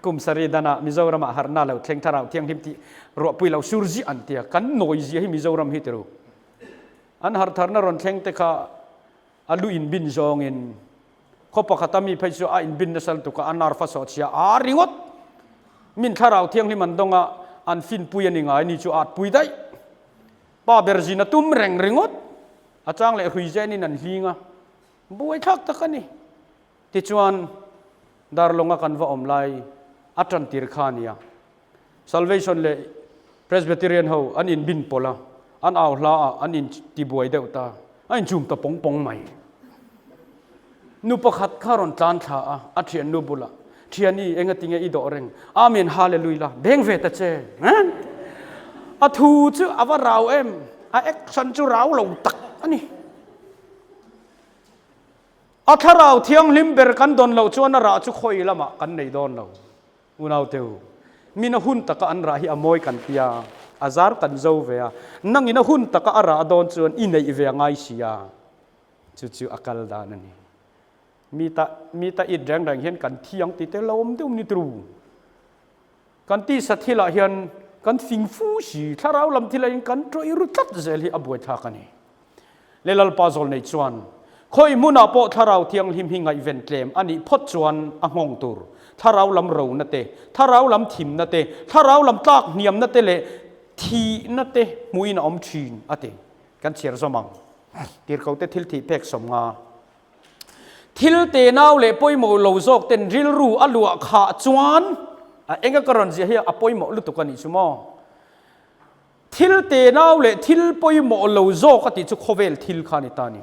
Kum sarih danah Mizoramah harhna lo thleng thlarau thianghlim tih ruahpui lo sur ziah an tia, kan nawi zia hi Mizoram hi tiru. An harh tharna rawn thleng te kha a lu inbin zawngin khaw pakhata mi phei chu a inbin nasa lutuk a, a nar fa sawh chhia a ringawt. Min thlarau thianghlim an dawng a, an finpui a ni ngai ni chu a atpui daih. Pa ber zin a tum reng ringawt. A chang leh hrui zenin an hling a, buaithlak tak a ni. Tichuan, Darlawnga kan va awm lai a tan tir kha a nia. Salvation leh Presbyterian ho an inbin pawlh a, an au hla ah an intibuai deuh ta, a inchum ta pawng pawng mai. Nu pakhat kha rawn tlan thla a, a thiannu bulah, Thiani, engatinge i dawh reng? Amen, Hallelujah la, beng ve ta che. A thu chu a va rau em? A action chu rau lo tak a ni. A thlarau thianghlim ber kan dawn loh chuan a rah chu khawi lamah kan nei dawn lo. Unauteu, min a hun taka an rah hi a mawi kan tia, a zar kan zo ve a, nangin a hun taka a rah dawn chuan i neih ve a ngai si a, chu chu a kal dan a ni. Mi ta, mi ta it reng reng hian kan thi ang ti te lo awm deuh ni tru. Kan tisa thilah hian kan fing fu si, thlarau lam thilah hian kan tawih ru tlat zel hi a buaithlak a ni. Le Lalpa zawl nei chuan, Khawi hmunah pawh Thlarau Thianghlim hi ngaihven tlem a nih phawt chuan a nghawng tur, Thlarau lam rona te, Thlarau lam thimna te, Thlarau lam tlak hniamna te leh thihna te hmuhin a awm thin, a ti. Kan chhiar zawm ang. Tirhkohte thilthih pek 50. Thil tenau leh pawimawh lo zawk ten rilru a luah khah chuan a enga ka rawn ziah hi a pawimawh lutuk a nih chu maw? Thil tenau leh thil pawimawh lo zawk a tih chu khawvel thil kha a ni ta a ni.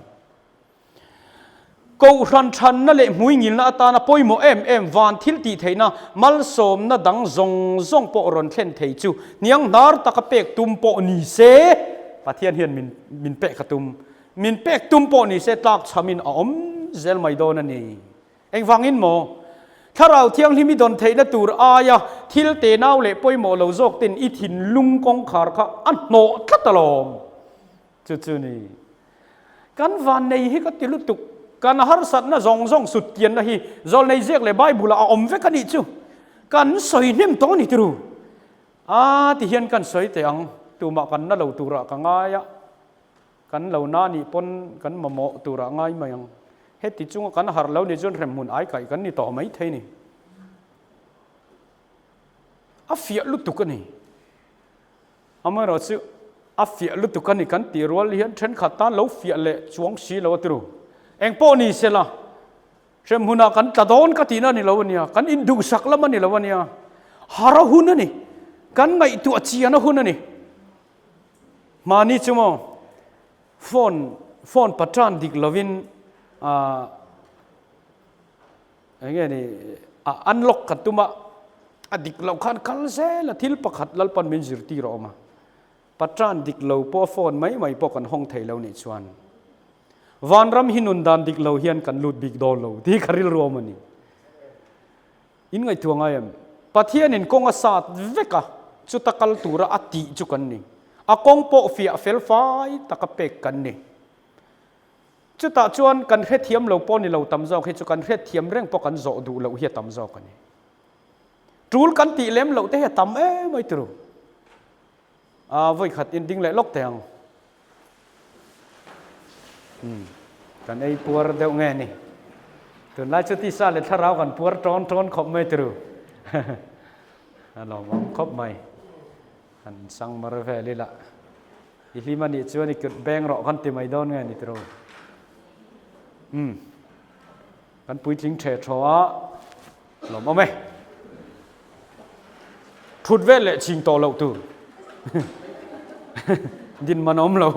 Kohhran thanna leh hmuingilna atana pawimawh em em van thil tih theihna malsawmna dang zawng zawng pawh rawn thlen thei chu hniang hnar taka pek tum pawh ni se Pathian hian min min pek a tum. Min pek tum pawh ni se tlak chhamin a awm zel mai dawn a ni. Engvangin maw? Thlarau Thianghlim i dawn theihna tur aia thil tenau leh pawimawh lo zawk ten i thinlung kawngkhar kha a hnawh tlat alawm. Chu chu ni. Kan vannei hi ka ti lutuk. Kan harsatna zawng zawng sutkianna hi Zawlnei ziak leh Bible ah a awm vek a nih chu. Kan sawi hnem tawh a ni tiru. A ti hian kan sawi teh ang. Tumah kan na lo turah ka ngai a. Kan lo na nih pawn kan mamawh turah ngai mai ang. Heti chunga kan harh lo nih chuan hremhmun ai kaih kan ni tawh mai thei ni. A fiah lutuk a ni. Amaherawhchu a fiah lutuk a ni kan tih rual hian thenkhat tan lo fiah leh chuang si lo a ti ru. Engpawh ni sela hremhmunah kan tla dawn ka tihna a ni lo a nia, kan induhsak lam a ni lo a nia. Har a hun a ni. Kan ngaihtuah chian a hun a ni. Mahni chu maw phone phone patran dik lovin ah eng nge ni a unlock ka tum a, a dik loh khan kal zel a thil pakhat Lalpan min zirtir a awm a, patran dik lo pawh phone mai mai pawh kan hawng thei lo nih chuan vanram hi nun dan dik lo hian kan lut bik dawn lo tih ka rilru awm a ni. In ngaihtuah ngai em? Pathianin kawng a sat vek a, chuta kal tura a tih chu kan ni. A kawng pawh fiah fel fai taka pek kan ni. Chutah chuan kan hrethiam lo pawh ni lo tam zawk hi chu kan hrethiam reng pawh kan zawh duh loh hi a tam zawk a ni. Tul kan tih lem loh te hi a tam em mai turu. A vawikhat in ding leh lawk teh ang. Umm kan ei puar deuh nge ni. Tunlai chu tisa leh thlarau kan puar tawn tawn khawp mai turu. A lawmawm khawp mai. Kan sang mar vel ila. I hlim a nih chuan i kut beng rawh kan ti mai dawn nge ni turu. Umm kan puitling the thaw a lawmawm e. Thut vel leh ching tawh loh tur. Din man awm lo.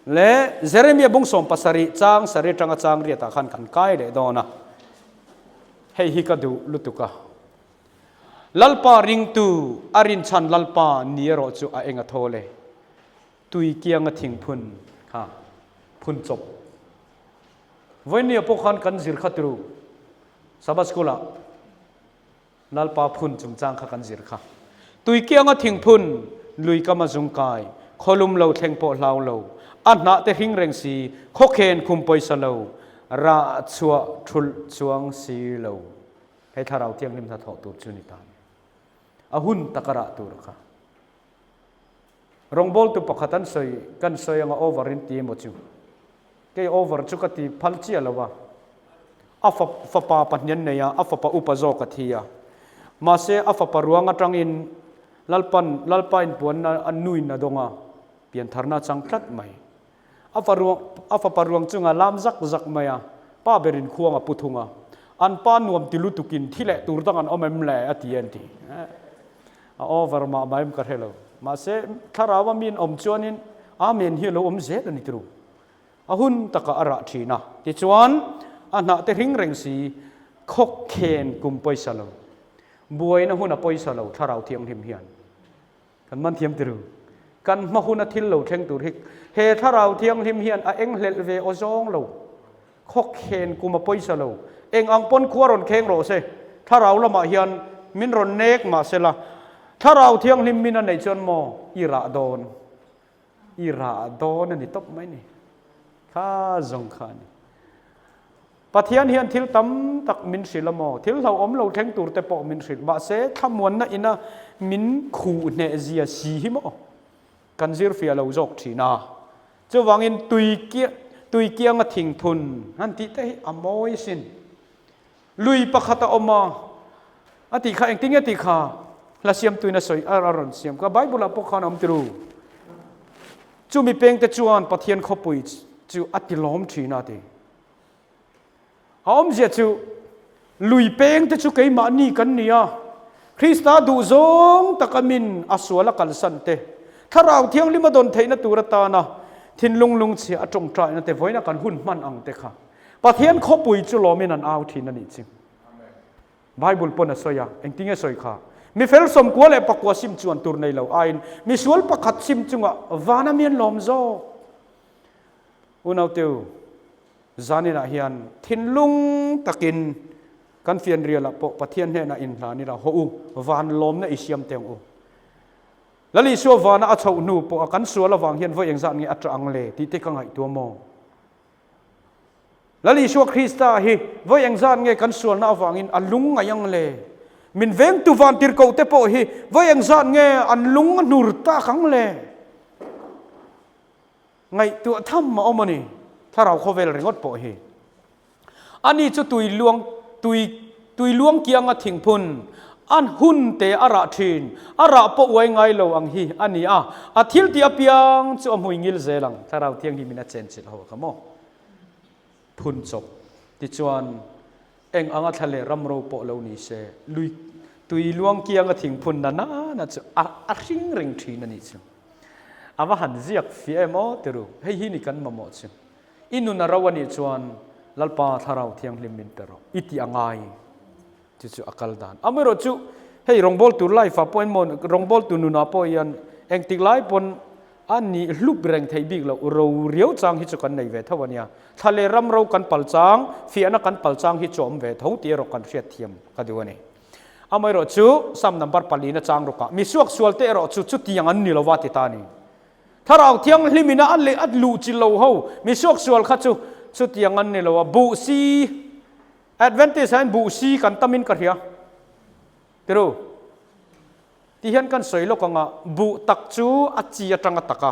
Le Jeremia bung 17 chang sarih atanga chang riatah khan kan kai leh dawn a. Hei hi ka duh lutuk a. Lalpa ringtu a rinchhan Lalpa ni erawh chu a eng a thawl e. Tui kianga thingphun kha phun chawp. Vawinia pawh khan kan zir kha turu Sabbath School ah Lalpa phun chungchang kha kan zir kha. Tui kianga thingphun lui kama zung kai, khawlum lo thleng pawh hlau lo, a hnah te hring reng si, khawkhen khum pawisa lo, rah chhuah thulh chuang si lo. Hei thlarau thianghlim hnathawh tur chu ni ta ni. A hun taka rah tur kha. Rawngbawltu pakhat an sawi, kan sawi anga over in ti emaw chu. Kei over chu ka ti phal chiah lo a. A fa, fapa pahnian nei a, a fapa upa zawk a thi a. Mahse a fapa ruang atangin Lalpan, Lalpa inpuanna a nuin a dawng a, piantharna a chang tlat mai. A fa ruang, a fapa ruang chunga lam zak zak mai a, pa berin khuang a pu thung a. An pa nuam ti lutukin thi leh tur dang an awm em le a ti a an ti. A over mah mah em ka hre lo. Mahse, thlarau a min awm chuanin Amen hi a lo awm zel a ni turu. A hun takah a rah thin a. Tichuan, a hnah te hring reng si, khawk khen kum pawisa lo. Buaina hun a pawisa lo thlarau thianghlim hian. Kan man thiam tiru. Kan hma huna thil lo thleng tur hi he thlarau thianghlim hian a eng hlelh ve aw zawng lo. Khawk khen kum a pawisa lo. Eng ang pawn khua rawn kheng rawh se. Thlarau lamah hian min rawn nek mah sela. Thlarau thianghlim min a neih chuan maw i rah dawn. I rah dawn a ni tawp mai ni. Kha zawng kha a ni. Pathian hian thil tam tak min hrilh a maw? Thil hlauhawm lo thleng tur te pawh min hrilh. Mahse, thlamuanna ina min khuh hneh zia si hi maw? Kan zir fiah lo zawk thin a. Chuvangin tui tui kianga thingphun han tih te hi a mawi sin. Lui pakhat a awm a, a tih kha engtin nge tih kha hla siamtuin a sawi a rawn siam kha Bible ah pawh khan a awm tiru. Chumi pengte chuan Pathian khawpui chu a ti lawm thin a ti. A awmzia chu lui pengte chu keimahni kan ni a, Krista duh zawng taka min a sual a kalsan te, Thlarau Thianghlim a dawn theihna tur atana thinlung lungchhia a tawngtaina te vawiina kan hun hman ang te kha Pathian khawpui chu lawmin an au thin a nih chu. Bible pawn a sawi a, engtinge sawi kha? Mi fel 99 sim chuan tur nei lo aiin mi sual pakhat sim chungah vana mi an lawm zawk. Unauteu, zaninah hian thinlung takin kan fianrialah pawh Pathian hnenah inhlan ila haw u, van lawmna i siam teng u. Lal Isua vana a chhoh hnu pawh a kan sual avang hian vawi engzat nge a ṭah ang le tih te ka ngaihtuah maw? Lal Isua Krista hi vawi engzat nge kan sualna avangin a lung ngaih ang le? Min vengtu vantirhkohte pawh hi vawi engzat nge an lung a hnur tak ang le? Ngaihtuah tham a awm a ni, thlarau khawvel ringawt pawh hi. Ani chu tui luang tui tui luang kianga thingphun an hun te a rah thin, a rah pawh uai ngai lo ang hi a ni a, a thil tih apiang chu a hmui ngil zel ang, thlarau thianghlim in a chen chilh ho kha maw? Phun chawp tichuan eng anga thla leh ram ro pawh lo ni se, lui tui luang kianga thingphun na na na chu a a hring reng thin a nih chu. A va han ziak fiah em aw tiru, hei hi ni kan mamawh chu. I nun a ro a nih chuan Lalpa Thlarau Thianghlim min pe rawh i tih a ngai. Chu chu a kal dan. Amaherawh chu hei rawngbawltu life ah pawh emaw rawngbawltu nunah pawh hian engtik lai pawn a nih hlup reng theih bik loh ro riau chang hi chu kan nei ve tho a nia. Thla leh ram ro kan pal chang, fiahna kan pal chang hi chu a awm ve tho tih erawh kan hriatthiam ka duh a ni. Amaherawh chu Psalm number palina chang rukah misuak sualte erawh chu chutiang an ni lova ti ta a ni. Thlarau Thianghlim ina a leh a luh chi lo ho, mi suaksual kha chu chutiang an ni lo a, buh si, Adventist ah hian buh si kan tam in ka hria, tiru, ti hian kan sawi lawk ang a, buh tak chu a chi atang a tak a,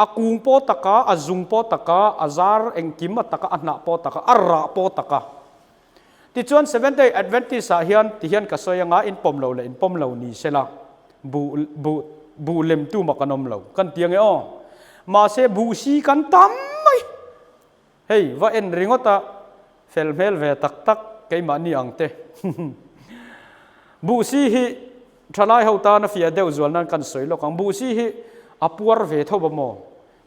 a kung pawh tak a, a zung pawh tak a, a zar engkim a tak a, a hnah pawh tak a, a rah pawh tak a. Tichuan Seventh Day Adventist ah hian ti hian ka sawi anga in pawm lo leh in pawm lo ni sela buh buh buh lem tu mah kan awm lo kan ti ange aw. Mahse buh si kan tam mai. Hei va en ringawt a fel hmel ve tak tak keimahni ang te. Buh si hi. Thalai ho tana fiah deuh zual nan kan sawi lawk ang. Buhsi hi a puar ve tho va maw?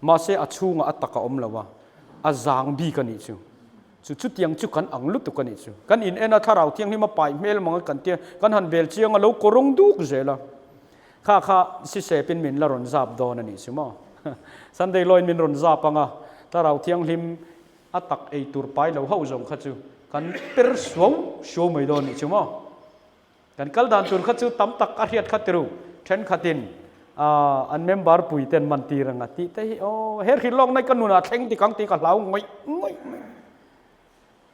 Mahse a chhungah a tak a awm lo a, a zang bik a nih chu. Chu chutiang chu kan ang lutuk a nih chu. Kan in en a thlarau thianghlim a pai hmel mang a kan tia, kan han bel chiang a lo kawrawng duk zel a. Kha kha sisepin min la rawn zap dawn a nih chu maw? Sunday lawiin min rawn zap ang a, thlarau thianghlim a tak ei tur pai lo hauh zawng kha chu kan per suau suau mai dawn a nih chu maw? Kan kal dan tur kha chu tam tak a hriat kha tiru, thenkhatin an member pui ten man tir ang a tih te hi aw he hrilh lawk nai ka nunah thleng dik ang tih ka hlau ngawih ngawih mai.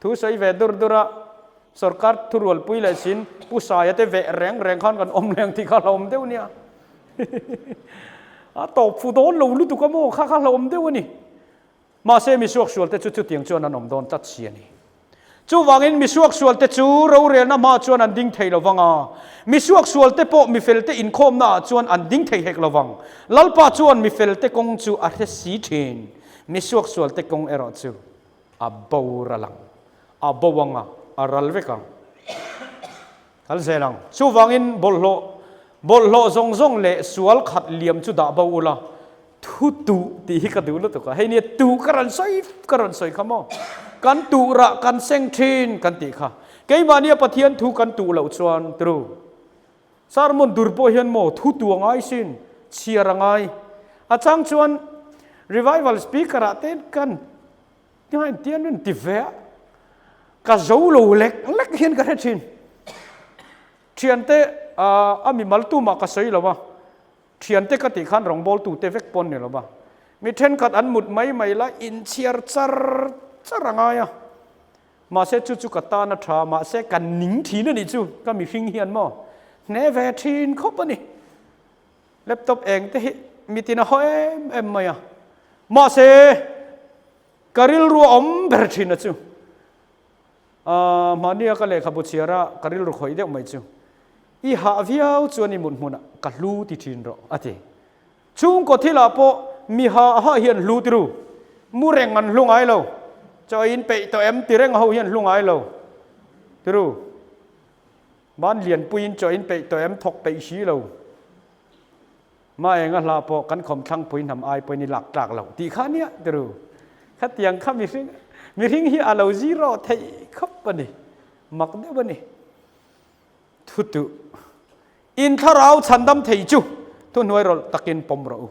Thu sawi ve dur dur a, sorkar thurualpui leh sin Pu Saia te veh reng reng khan kan awm leng tih kha hlauhawm deuh nia. A tawp fu dawn lo lutuk a maw kha kha hlauhawm deuh a ni. Mahse, misuaksualte chu chutiang chuan an awm dawn tlat si a ni. Chuvangin misuaksualte chu rorelna hmaah chuan an ding thei lo vang a, misuaksualte pawh mifelte inkhawmnaah chuan an ding thei hek lo vang. Lalpa chuan mifelte kawng chu a hre si thin, misuaksualte kawng erawh chu a boral ang, a bo ang a, a ral vek ang. Kal zel ang. Chuvangin bawlhhlawh, bawlhhlawh zawng zawng leh sual khat liam chu dah bo ula, thu tuh tih hi ka duh lutuk a. Hei nia tuh ka rawn sawi, ka rawn sawi kha maw? Kan tuh rah kan seng thin kan tih kha. Keimahnia Pathian thu kan tuh loh chuan tru. Sermon dur pawh hian maw thu tuh a ngai sin, chhiar a ngai. A chang chuan revival speaker ah te kan Tingai tian min ti ve a, ka zo lo lek lek hian ka hre thin. Thiante a mimal tumah ka sawi lo a, thiante ka tih khan rawngbawltu te vek pawn ni lo va. Mi thenkhat an mut mai mai la inchhiar char char a ngai a, mahse chu chu ka tan a tha, mahse ka ning thin a nih chu, ka mihring hian maw hne ve thin khawp a ni. Laptop eng te hi mitin a haw em em mai a, mahse ka rilru a awm ber thin a chu. Ahh mahnia ka lehkhabu chhiar a ka rilru khawih deuh mai chu, I hah viau chuan i mut hmunah ka hlu ti thin rawh a ti. Chhungkaw thilah pawh mi hah hah hian hlu ti ru, mu reng an hlu ngai lo, chaw in peih tawh em ti reng ho hian hlu ngai lo ti ru. Ban lianpuiin chaw in peih tawh em thawk peih si lo. Ma enga hla pawh kan khawmthlangpui hnam ai pawhin i lak tlak loh tih kha nia tiru. Khatiang kha mihring mihring hi a lo zero theih khawp a ni. Mak deuh a ni. Thutuh in thlarau chhandam thei chu thuhnuai rawlh takin pawm rawh u.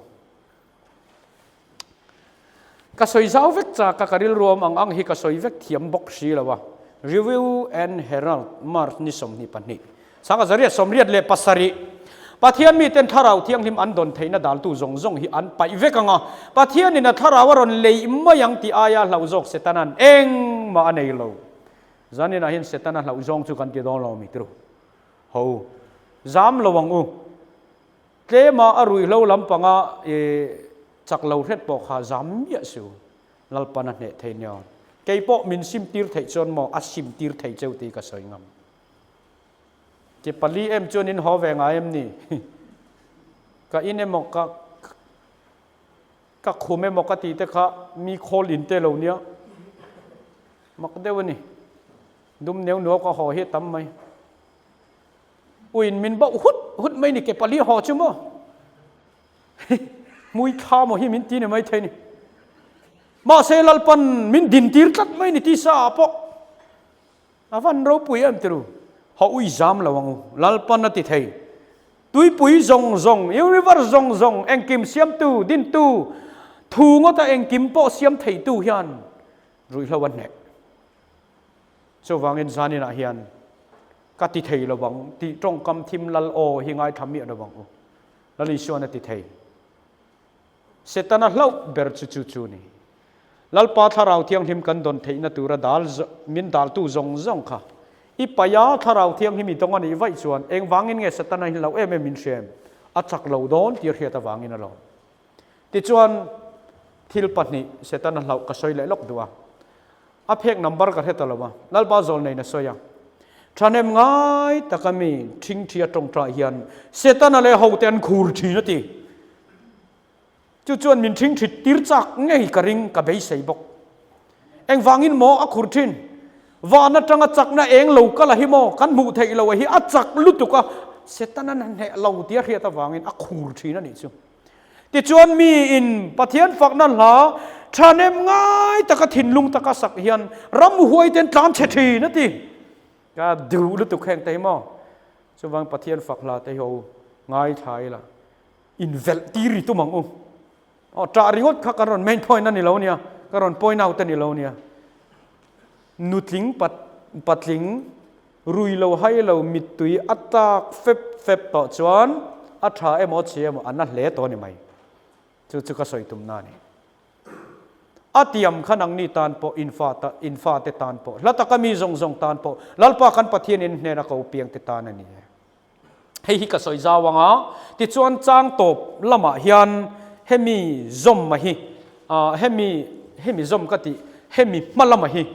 Ka sawi zau vek chak a, ka rilruam ang ang hi ka sawi vek thiam bawk si lo a. Review and Herald, March ni 22, 1987, Pathian miten Thlarau Thianghlim an dawn theihna daltu zawng zawng hi an paih vek ang a, Pathianin a Thlarau a rawn leih mai ang tih aia hlauh zawk Setana'n engmah a nei lo. Zaninah hian Setana hlauh zawng chu kan ti dawn lo mi tru. Ho. Zam lo ang u. Tlema a ruihhlo lampanga i chak lo hret pawh kha zam miah su, Lalpan a hneh thei nia. Kei pawh min sim tir theih chuan maw a sim tir thei cheu tih ka sawi ngam. Ke pali em chuan in haw ve ngai em ni? Ka in emaw ka ka khum emaw ka tih te kha mi khawl in te lo nia. Mak deuh a ni. Dum neu nuau ka haw hi a tam mai. Uin min bauh hut hut mai ni ke pali haw chu maw hmui thla maw hi min ti ni mai thei ni. Mahse Lalpan min din tir tlat mai ni tisa ah pawh a van ropui em tiru. Ha ui zam lo ang u Lalpan a ti thei. Tuipui zawng zawng, universe zawng zawng, engkim siamtu, dintu, thu ngawta engkim pawh siam theitu hian ruihhlo a hnek. Chuvangin zaninah hian ka ti thei lo vang tih tawngkam thim lal aw hi ngaithla miah lo vang u. Lal Isuan a ti thei. Setana hlauh ber chu chu chu ni. Lalpa Thlarau Thianghlim kan dawn theihna tura dal min daltu zawng zawng kha i paia Thlarau Thianghlim i dawng a nih vaih chuan engvangin nge Setana hi hlauh em em min hrem a chak lo dawn tih a hriat avangin a lawm. Tichuan thil pahnih Setana hlauh ka sawi leh lawk duh a. A phek number ka hre ta lo a, Lalpa zawl neiin a sawi a. Thahnem ngai taka mi thingthi a tawngtai hian Setana leh hote an khur thin a ti. Chu chuan min thingthit tir chak ngei ka ring ka beisei bawk. Engvangin maw a khur thin? Van atanga chakna eng lo kal a hi maw kan hmuh theih lo a hi a chak lutuk a. Setana'n a hneh lo tia hriat avangin a khur thin a nih chu. Tichuan miin Pathian fakna hla thahnem ngai taka thinlung taka sak hian ramhuai ten tlan chhe thin a ti. Ka duh lutuk heng te hi maw? Chuvang Pathian fak hla te hi ho ngaithla ila invelh tir i tum ang u. Aw ṭah ringawt kha kan rawn main point a ni lo nia, ka rawn point out a ni lo nia. Nutling pat patling rui lo hai lo mittui a tak fep fep tawh chuan a ṭha emaw chhi emaw a na hle tawh a ni mai. Chu chu ka sawi tumna a ni. A tiam kha nangni tan pawh, in fa ta, in fate tan pawh, hla taka mi zawng zawng tan pawh, Lalpa kan Pathianin hnena ko piangte tan a ni e. Hei hi ka sawi zau ang a, tichuan chang tawp lamah hian hemi zawm a hi, hemi, hemi zawm ka tih, hemi hma lama hi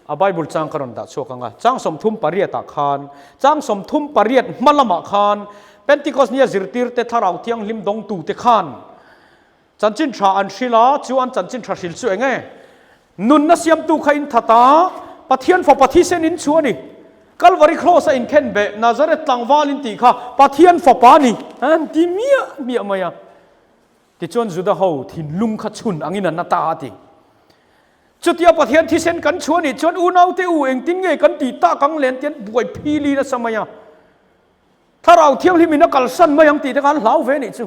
a Bible chang ka rawn dah chhuak ang a. Chang 38 ah khan, chang 38 hma lamah khan Pentecost nia zirtirte Thlarau Thianghlim dawngtute khan Chanchin tha an hrilh a, chu an chanchin tha hrilh chu eng nge? Nunna siamtu kha in that a, Pathian fapa thisen in chu a ni. Kalvari Cross a inkhen beh Nazareth tlangval in tih kha Pathian fapa a ni an ti miah miah mai a. Tichuan Juda ho thinlung kha chhun angin an na ta a ti. Chutia Pathian thisen kan chhuah nih chuan unaute u engtin nge kan tih tak ang le an ti an buai phili nasa mai a. Thlarau Thianghlim in a kalsan mai ang tih te kha an hlau ve nih chu.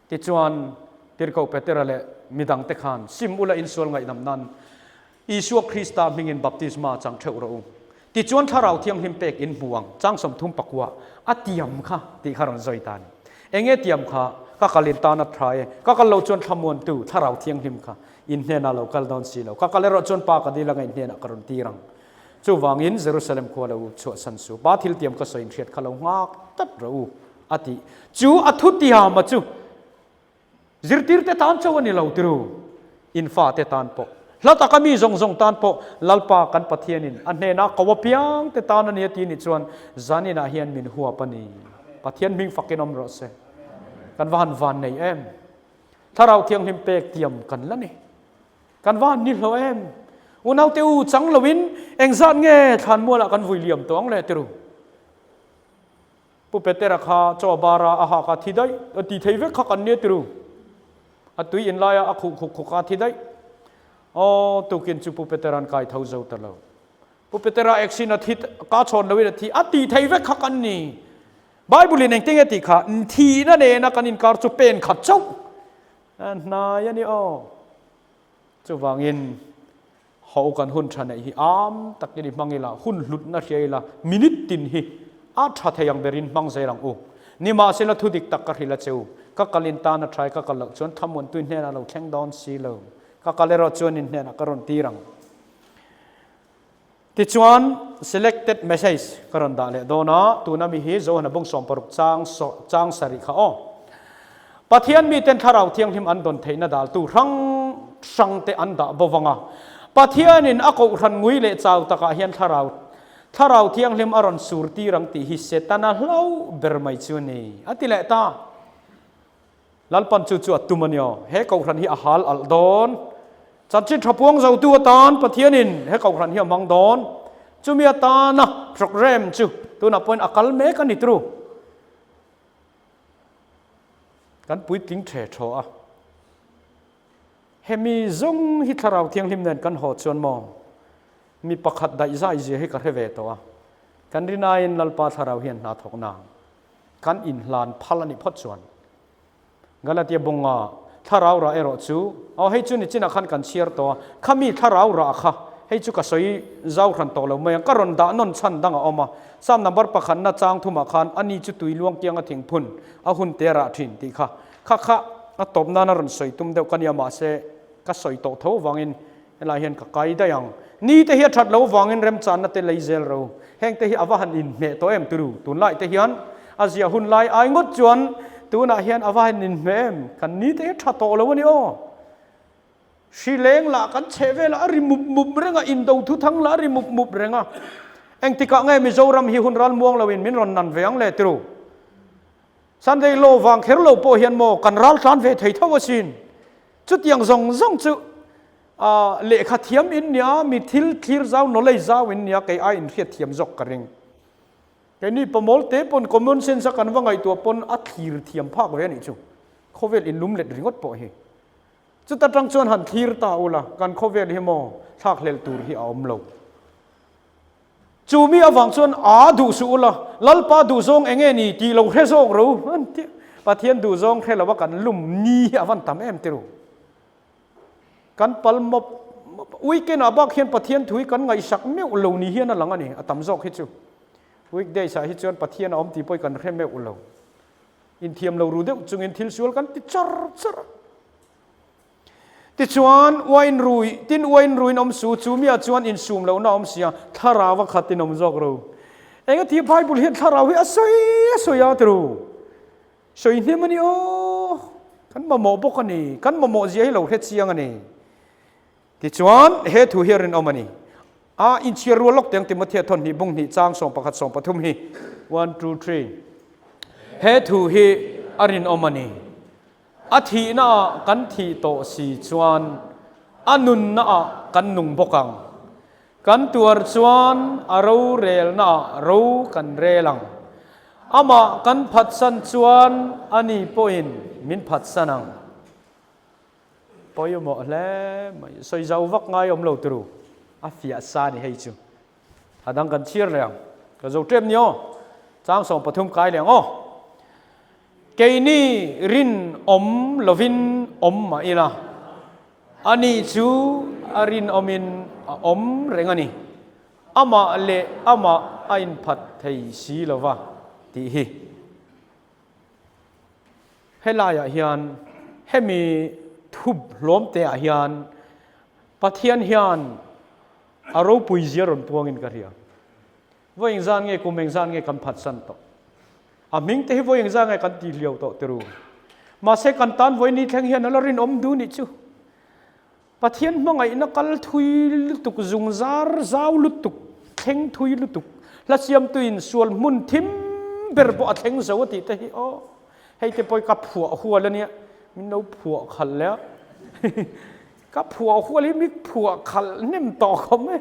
Tichuan, Tirhkoh Petera leh mi dangte khan sim ula insual ngaihdam nan Isua Krista hmingin baptisma chang theuh rawh u. Tichuan Thlarau Thianghlim pek in hmu ang, chang 34 a tiam kha tih kha rawn zawi ta a ni. Enge tiam kha? Ka kal in tan a tha e, ka kal lo chuan thlamuantu Thlarau Thianghlim kha in hnenah lo kal dawn si lo, ka kal erawh chuan Pa ka dil anga in hnenah ka rawn tir ang. Chuvangin Jerusalem khua lo chhuahsan su, Pa thil tiam ka sawi in hriat kha lo nghak tlat rawh u. A tih chu a thutiama chu zirtirte tan chauh a ni lo tiru, in fate tan pawh, hla taka mi zawng zawng tan pawh Lalpa kan Pathianin a hnenah ko apiangte tan a ni a ti nih chuan zaninah hian min huap a ni. Pathian hming fakin awm rawh se. Kan va han van nei em! Thlarau Thianghlim pek tiam kan la ni. Kan va han ni hlawh em! Unaute u chang loin engzat nge thlanmualah kan vui liam tawh ang le tiru? Pu Petera kha chaw bara a hak a thi daih, a ti thei vek kha kan nia tiru. A tui in laia a khuh khuk khuk a thi daih. Aw, tukin chu Pu Petera'n kai tho zo ta lo. Pu Petera accident a thi, ka chhawn loin a thi, a ti thei vek kha kan ni. Bible in engtin nge tih kha, thihna nena kan inkar chu pen khat chauh a hnai a ni aw. Chuvangin Ho kan hun tha neih hi am takin i hmang ila, hun hlutna hria ila, minute tin hi a tha thei ang berin hmang zel ang u. Nimahsela thu dik tak ka hrilh a che u, ka kal in tan a tha i ka kal loh chuan thamuantui hnenah lo thleng dawn si lo, ka kal erawh chuan in hnenah ka rawn tir ang. Tichuan selected message ka rawn dah leh dawn a, tuna mi hi Johana bung 60 chang chang sarih kha aw. Pathian miten Thlarau Thianghlim an dawn theihna daltu hrang hrangte an dah bo vang a. Pathianin a kohhran ngui leh chau takah hian Thlarau Thlarau Thianghlim a rawn sur tir ang tih hi Setana hlauh ber mai chu a ni, a ti leh ta. Lalpan chu chu a tum a ni aw. He kohhran hi a hal alh dawn. Chanchin tha puang zotu atan Pathianin he kohhran hi a hmang dawn. Chumi atana program chu tunah pawhin a kal mek a ni tru. Kan puitling ṭhe ṭhaw a. Hemi zawng hi Thlarau Thianghlim nen kan haw chuan maw mi pakhat daih zai zia hi ka hre ve tawh a. Kan rinaiin Lalpa Thlarau hian hna thawk nang kan inhlan phal a nih phawt chuan Galatia bunga Thlarau rah erawh chu aw hei chu nichinah khan kan chhiar tawh a, khami Thlarau rah kha hei chu ka sawi zau hran tawh lo mai ang, ka rawn dah nawn chhan dang a awm a. Psalm number pakhatna chang thumah khan ani chu tui luang kianga thingphun a hun te rah thin tih kha kha kha a tawp nan a rawn sawi tum deuh ka nia mahse ka sawi tawh tho avangin helai hian ka kai daih ang. Ni te hi a that lo avangin remchanna te lei zel ro. Heng te hi a va han inhmeh tawh em turu tunlai te hian a zia hun lai ai ngawt chuan tunah hian a va han inhmeh em kan ni te hi a tha tawh lo a ni aw. Hri leng lah kan chheh velah a ri mup mup reng a, indo thuthang lah a ri mup mup reng a. Engtikah nge Mizoram hi hun ral muang loin min rawn nan ve ang le tiru? Sunday law vang kher lo pawh hian maw kan ral tlan ve thei tho asin. Chutiang zawng zawng chu lehkha thiam in nia, mi thil thlir zau, knowledge zau in nia, kei ai inhriat thiam zawk ka ring. Keini pamawl te pawn common sense a kan va ngaihtuah pawn a thlir thiam phak ve a nih chu. Khawvel inlum let ringawt pawh hi. Chuta tang chuan han thlir ta ula, kan khawvel hi maw thlak hlelh tur hi a awm lo. Chu mi avang chuan aa duh suh ula, Lalpa duhzawng eng nge ni tih lo hre zawk ro an ti. Pathian duhzawng hre lova kan lum ni hi a van tam em tiru. Kan pal mawp mawp weekend ah bak hian Pathian thu hi kan ngaihsak meuh lo ni hian a lang a ni, a tam zawk hi chu. Weekdays ah hi chuan Pathian a awm tih pawh hi kan hre meuh lo. Inthiam lo ru deuh chungin thil sual kan ti char char a. Tichuan, uain rui, tin uain ruiin awm su, chu miah chuan insum lohna awm sia, thlarau a khat in awm zawk ro. Enga ti Bible hian thlarau hi a sawi a sawi a tiru? Sawi hnem a ni aw, kan mamawh bawk a ni, kan mamawh zia hi lo hre chiang a ni. Tichuan, he thu hi a rinawm a ni. A inchhiar rual lawk teng Timothea thawn hnih bung hnih chang 11 13 hi, one, two, three. He thu hi a rinawm a ni. A thihna ah kan thih tawh si chuan a nunna ah kan nung bawk ang. Kan tuar chuan a rorelna ah ro kan rel ang. Amah kan phatsan chuan ani pawhin min phatsan ang. Pawimawh hle mai. Sawi zau vak ngai awm lo turu. A fiah sa ni hei chu. A dang kan chhiar leh ang. Ka zo ṭem ni aw. Chang 13 kai leh ang aw. Keini rinawm lovin awm mah ila, ani chu a rinawmin a awm reng a ni. Amah leh amah a inphat thei si lova tih hi. Helaiah hian hemi thup hlawm teah hian Pathian hian a ropui zia rawn puangin ka hria. Vawi engzan nge kum engzan nge kan phatsan tawh? A hming te hi vawi engzan nge kan ti hliau tawh tiru? Mahse kan tan vawi ni thleng hian a la rinawm duh nih chu. Pathian hmangaihna kal thui lutuk, zungzar zau lutuk, thleng thui lutuk, hla siamtuin sual hmun thim ber pawh a thleng zo a tih te hi aw hei te pawh hi ka phuah hual a nia, min lo phuah khalh leh a. Ka phuah hual hi mi phuah khalh hnem tawh khawp mai.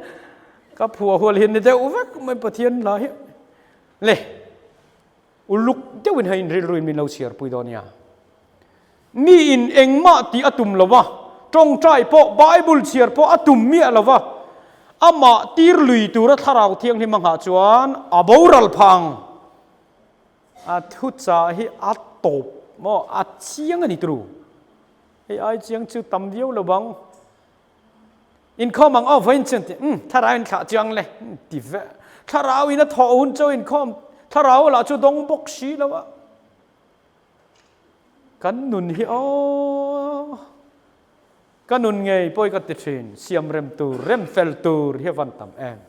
Ka phuah hual hi ni deuh vek mai Pathian la hi. Le uluk deuhin hei in rilruin min lo chhiar pui dawn nia. Mi in engmah tih a tum lo va, tawngtai pawh Bible chhiar pawh a tum miah lo va, amah tir lui tura thlarau thianghlim a nghah chuan a boral phang. A thuchah hi a tawp maw a chiang a ni turu. Hei ai chiang chu tam viau lo bang. Inkhawm ang aw vawiin chuan ti umm thlarau in thlah chiang le ti ve. Thlarau in a thawh hun chu inkhawm thlarau lah chu dawng bawk si lo a. Kan nun hi aw ka nun ngei pawh hi ka ti thin siam rem tur rem fel tur hi a van tam em.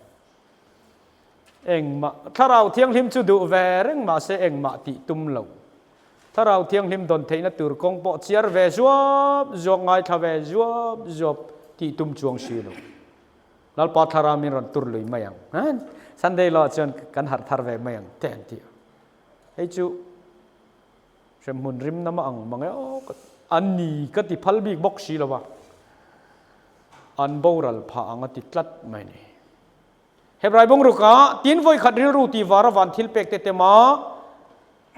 Engmah thlarau thianghlim chu duh ve reng mahse engmah tih tum lo. Thlarau Thianghlim dawn theihna tur kawng pawh chiar ve zuap zuap, ngaithla ve zuap zuap tih tum chuang si lo. Lalpa Thlarau min rawn tur lui mai ang. Sunday law chuan kan harh thar ve mai ang te an ti a. Hei chu hremhmun rim nama ang mang e aw an ni ka ti phal bik bawk si lo va. An boral phah ang a ti tlat mai ni. Hebrai bungrukah tin vawikhat rilru tih vara van thilpek te tema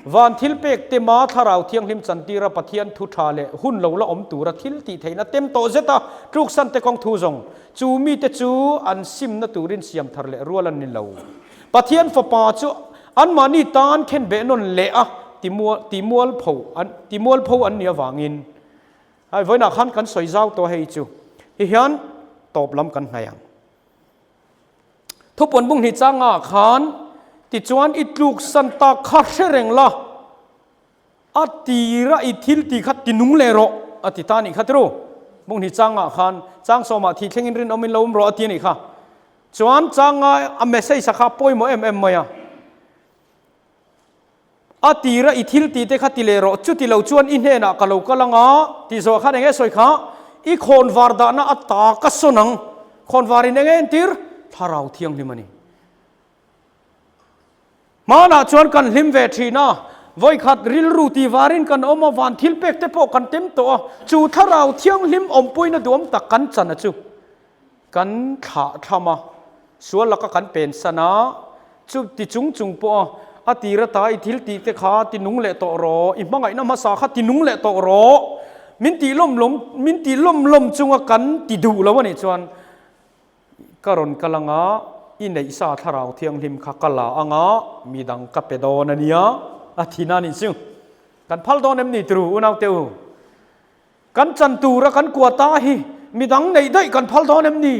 van thilpek tema Thlarau Thianghlim chantira Pathian thu tha leh hun lo la awm tura thil tih theihna tem tawh zeta tluksan te kawng thu zawng chu mite chu an simna turin siam thar leh rual an ni lo. Pathian Fapa chu anmahni tan khenbeh nawn leh a timualpho an timualpho an nih avangin hai vawiinah khan kan sawi zau tawh hei chu hi hian tawp lam kan hnaih ang. Thupuan bung hnih changah khan tichuan i tluksan tak kha hre reng la, a tira i thil tih kha ti nung leh rawh a ti ta nih kha tiru. Bung hnih changah khan chang sawmah thih thlengin rinawmin lo awm rawh a ti a nih kha. Chuan changa a message a kha pawimawh em em mai a. A tira i thil tih te kha ti leh rawh, chuti lo chuan i hnenah ka lo kal anga tih zawh khan enge sawi kha, i khawnvar dahna a ta ka sawn ang, khawnvar in enge entir? Thlarau Thianghlim a ni. Hmanah chuan kan hlim ve thin a, vawikhat rilru tih varin kan awm a, van thil pek te pawh kan tem tawh a, chu Thlarau Thianghlim awmpuina duam tak kan chan a chu kan thlah thlam a, sual laka kan pensan a. Chu ti chung chung pawh a, a tir ata i thil tih te kha ti nung leh tawh rawh, i hmangaihna hmasa kha ti nung leh tawh rawh, min tih lawm lawm, min tih lawm lawm chunga kan ti duh lo a nih chuan ka rawn kal anga i neihsa thlarau thianghlim kha ka la anga midang ka pe dawn a nia, a thi na nih chu. Kan phal dawn em ni turu unaute u? Kan chan tura kan kua ta hi midang neih daih kan phal dawn em ni?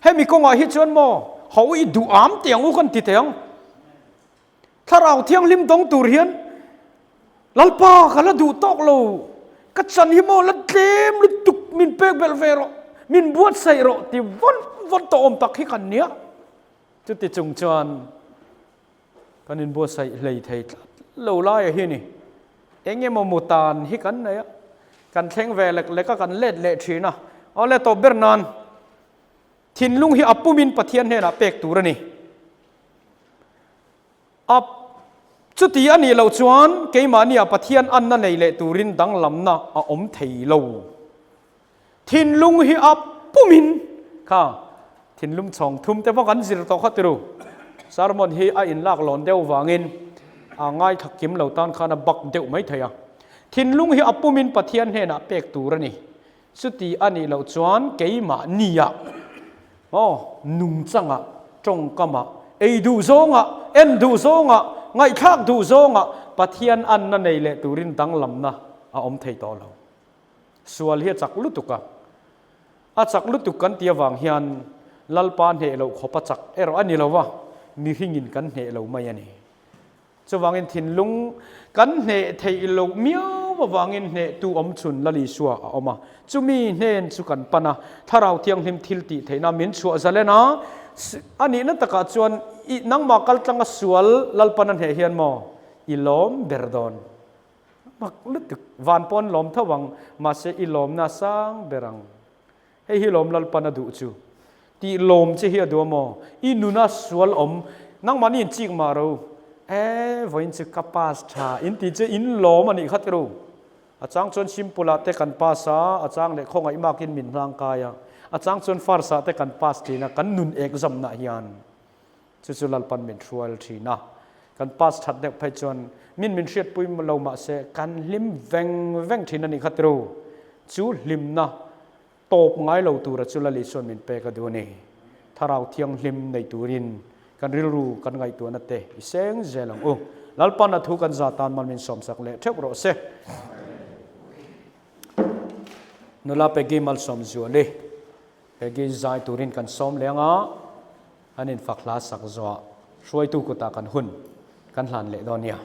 Hemi kawngah hi chuan maw ho i duh am teh ang u kan ti teh ang. Thlarau Thianghlim dawng tur hian Lalpa ka la duh tawk lo, ka chan hi maw la tlem lutuk min pek belh ve rawh, min buatsaih rawh ti vawn vawn tawh awm tak hi kan nia. Chuti chung chuan Kan inbuatsaih hlei thei tlat lo laia hi ni. Eng emaw mu tan hi kan nei a, kan thleng ve lek lek a, kan let leh thin a. Awle tawp ber nan thinlung hi a pumin Pathian hnenah pek tur a ni. A chuti a nih loh chuan keimahnia Pathian anna nei leh turin danglamna a awm thei lo. Thinlung hi a pumin kha thinlung chhawng thum te pawh kan zir tawh kha tiru. Sermon hi a inlak lawn deuh vangin a ngaithla kim lo tan khan a bak deuh mai thei a. Thinlung hi a pumin Pathian hnenah pek tur a ni. Chuti a nih loh chuan keimah nia aw nungchangah, tawngkamah, ei duh zawngah, en duh zawngah, ngaihthlak duh zawngah Pathian anna nei leh turin danglamna a awm thei tawh lo. Sual hi a chak lutuk a, a chak lutuk kan tih avang hian Lalpa hneh loh khawp a chak erawh a ni lo va, mihringin kan hneh lo mai a ni. Chuvangin thinlung kan hneh theih loh miau avangin hnehtu awm chhun Lal Isua a awm a, chumi hnen chu kan pan a, Thlarau Thianghlim thil tih theihna min chhuah zalen a, a nihna takah chuan i nangmah kaltlanga sual Lalpan a hneh hian maw i lawm ber dawn. Mak lutuk, van pawn lawm tho ang, mahse i lawmna sang ber ang. Hei hi lawm Lalpan a duh chu. Tih lawm che hi a duh a maw? I nuna sual awm, nangmahni in chik mah ro. E, vawiin chu ka pass tha, in ti che in lawm a nih kha tiru. A chang chuan simple ah te kan pass a, a chang leh khawngaih makin min hlang kai a, a chang chuan first ah te kan pass thin a, kan nun exam nah hian. Chu chu Lalpan min hrual thin a, kan pass that deuh phei chuan min min hriatpui lo mah se kan hlim veng veng thin a nih kha tiru. Chu hlimna tawp ngai lo tura chu Lali chuan min pek a duh a ni. Thlarau Thianghlim nei turin kan rilru kan ngaihtuahna te i seng zel ang u. Lalpan a thu kan za tan mal min sawmsak leh theuh rawh se. Nula Peggy Malsawmzuali, Peggy zai turin kan sawm leng a. An infak hla sak zawh hruaitu kutah kan hun kan hlan leh dawn nia.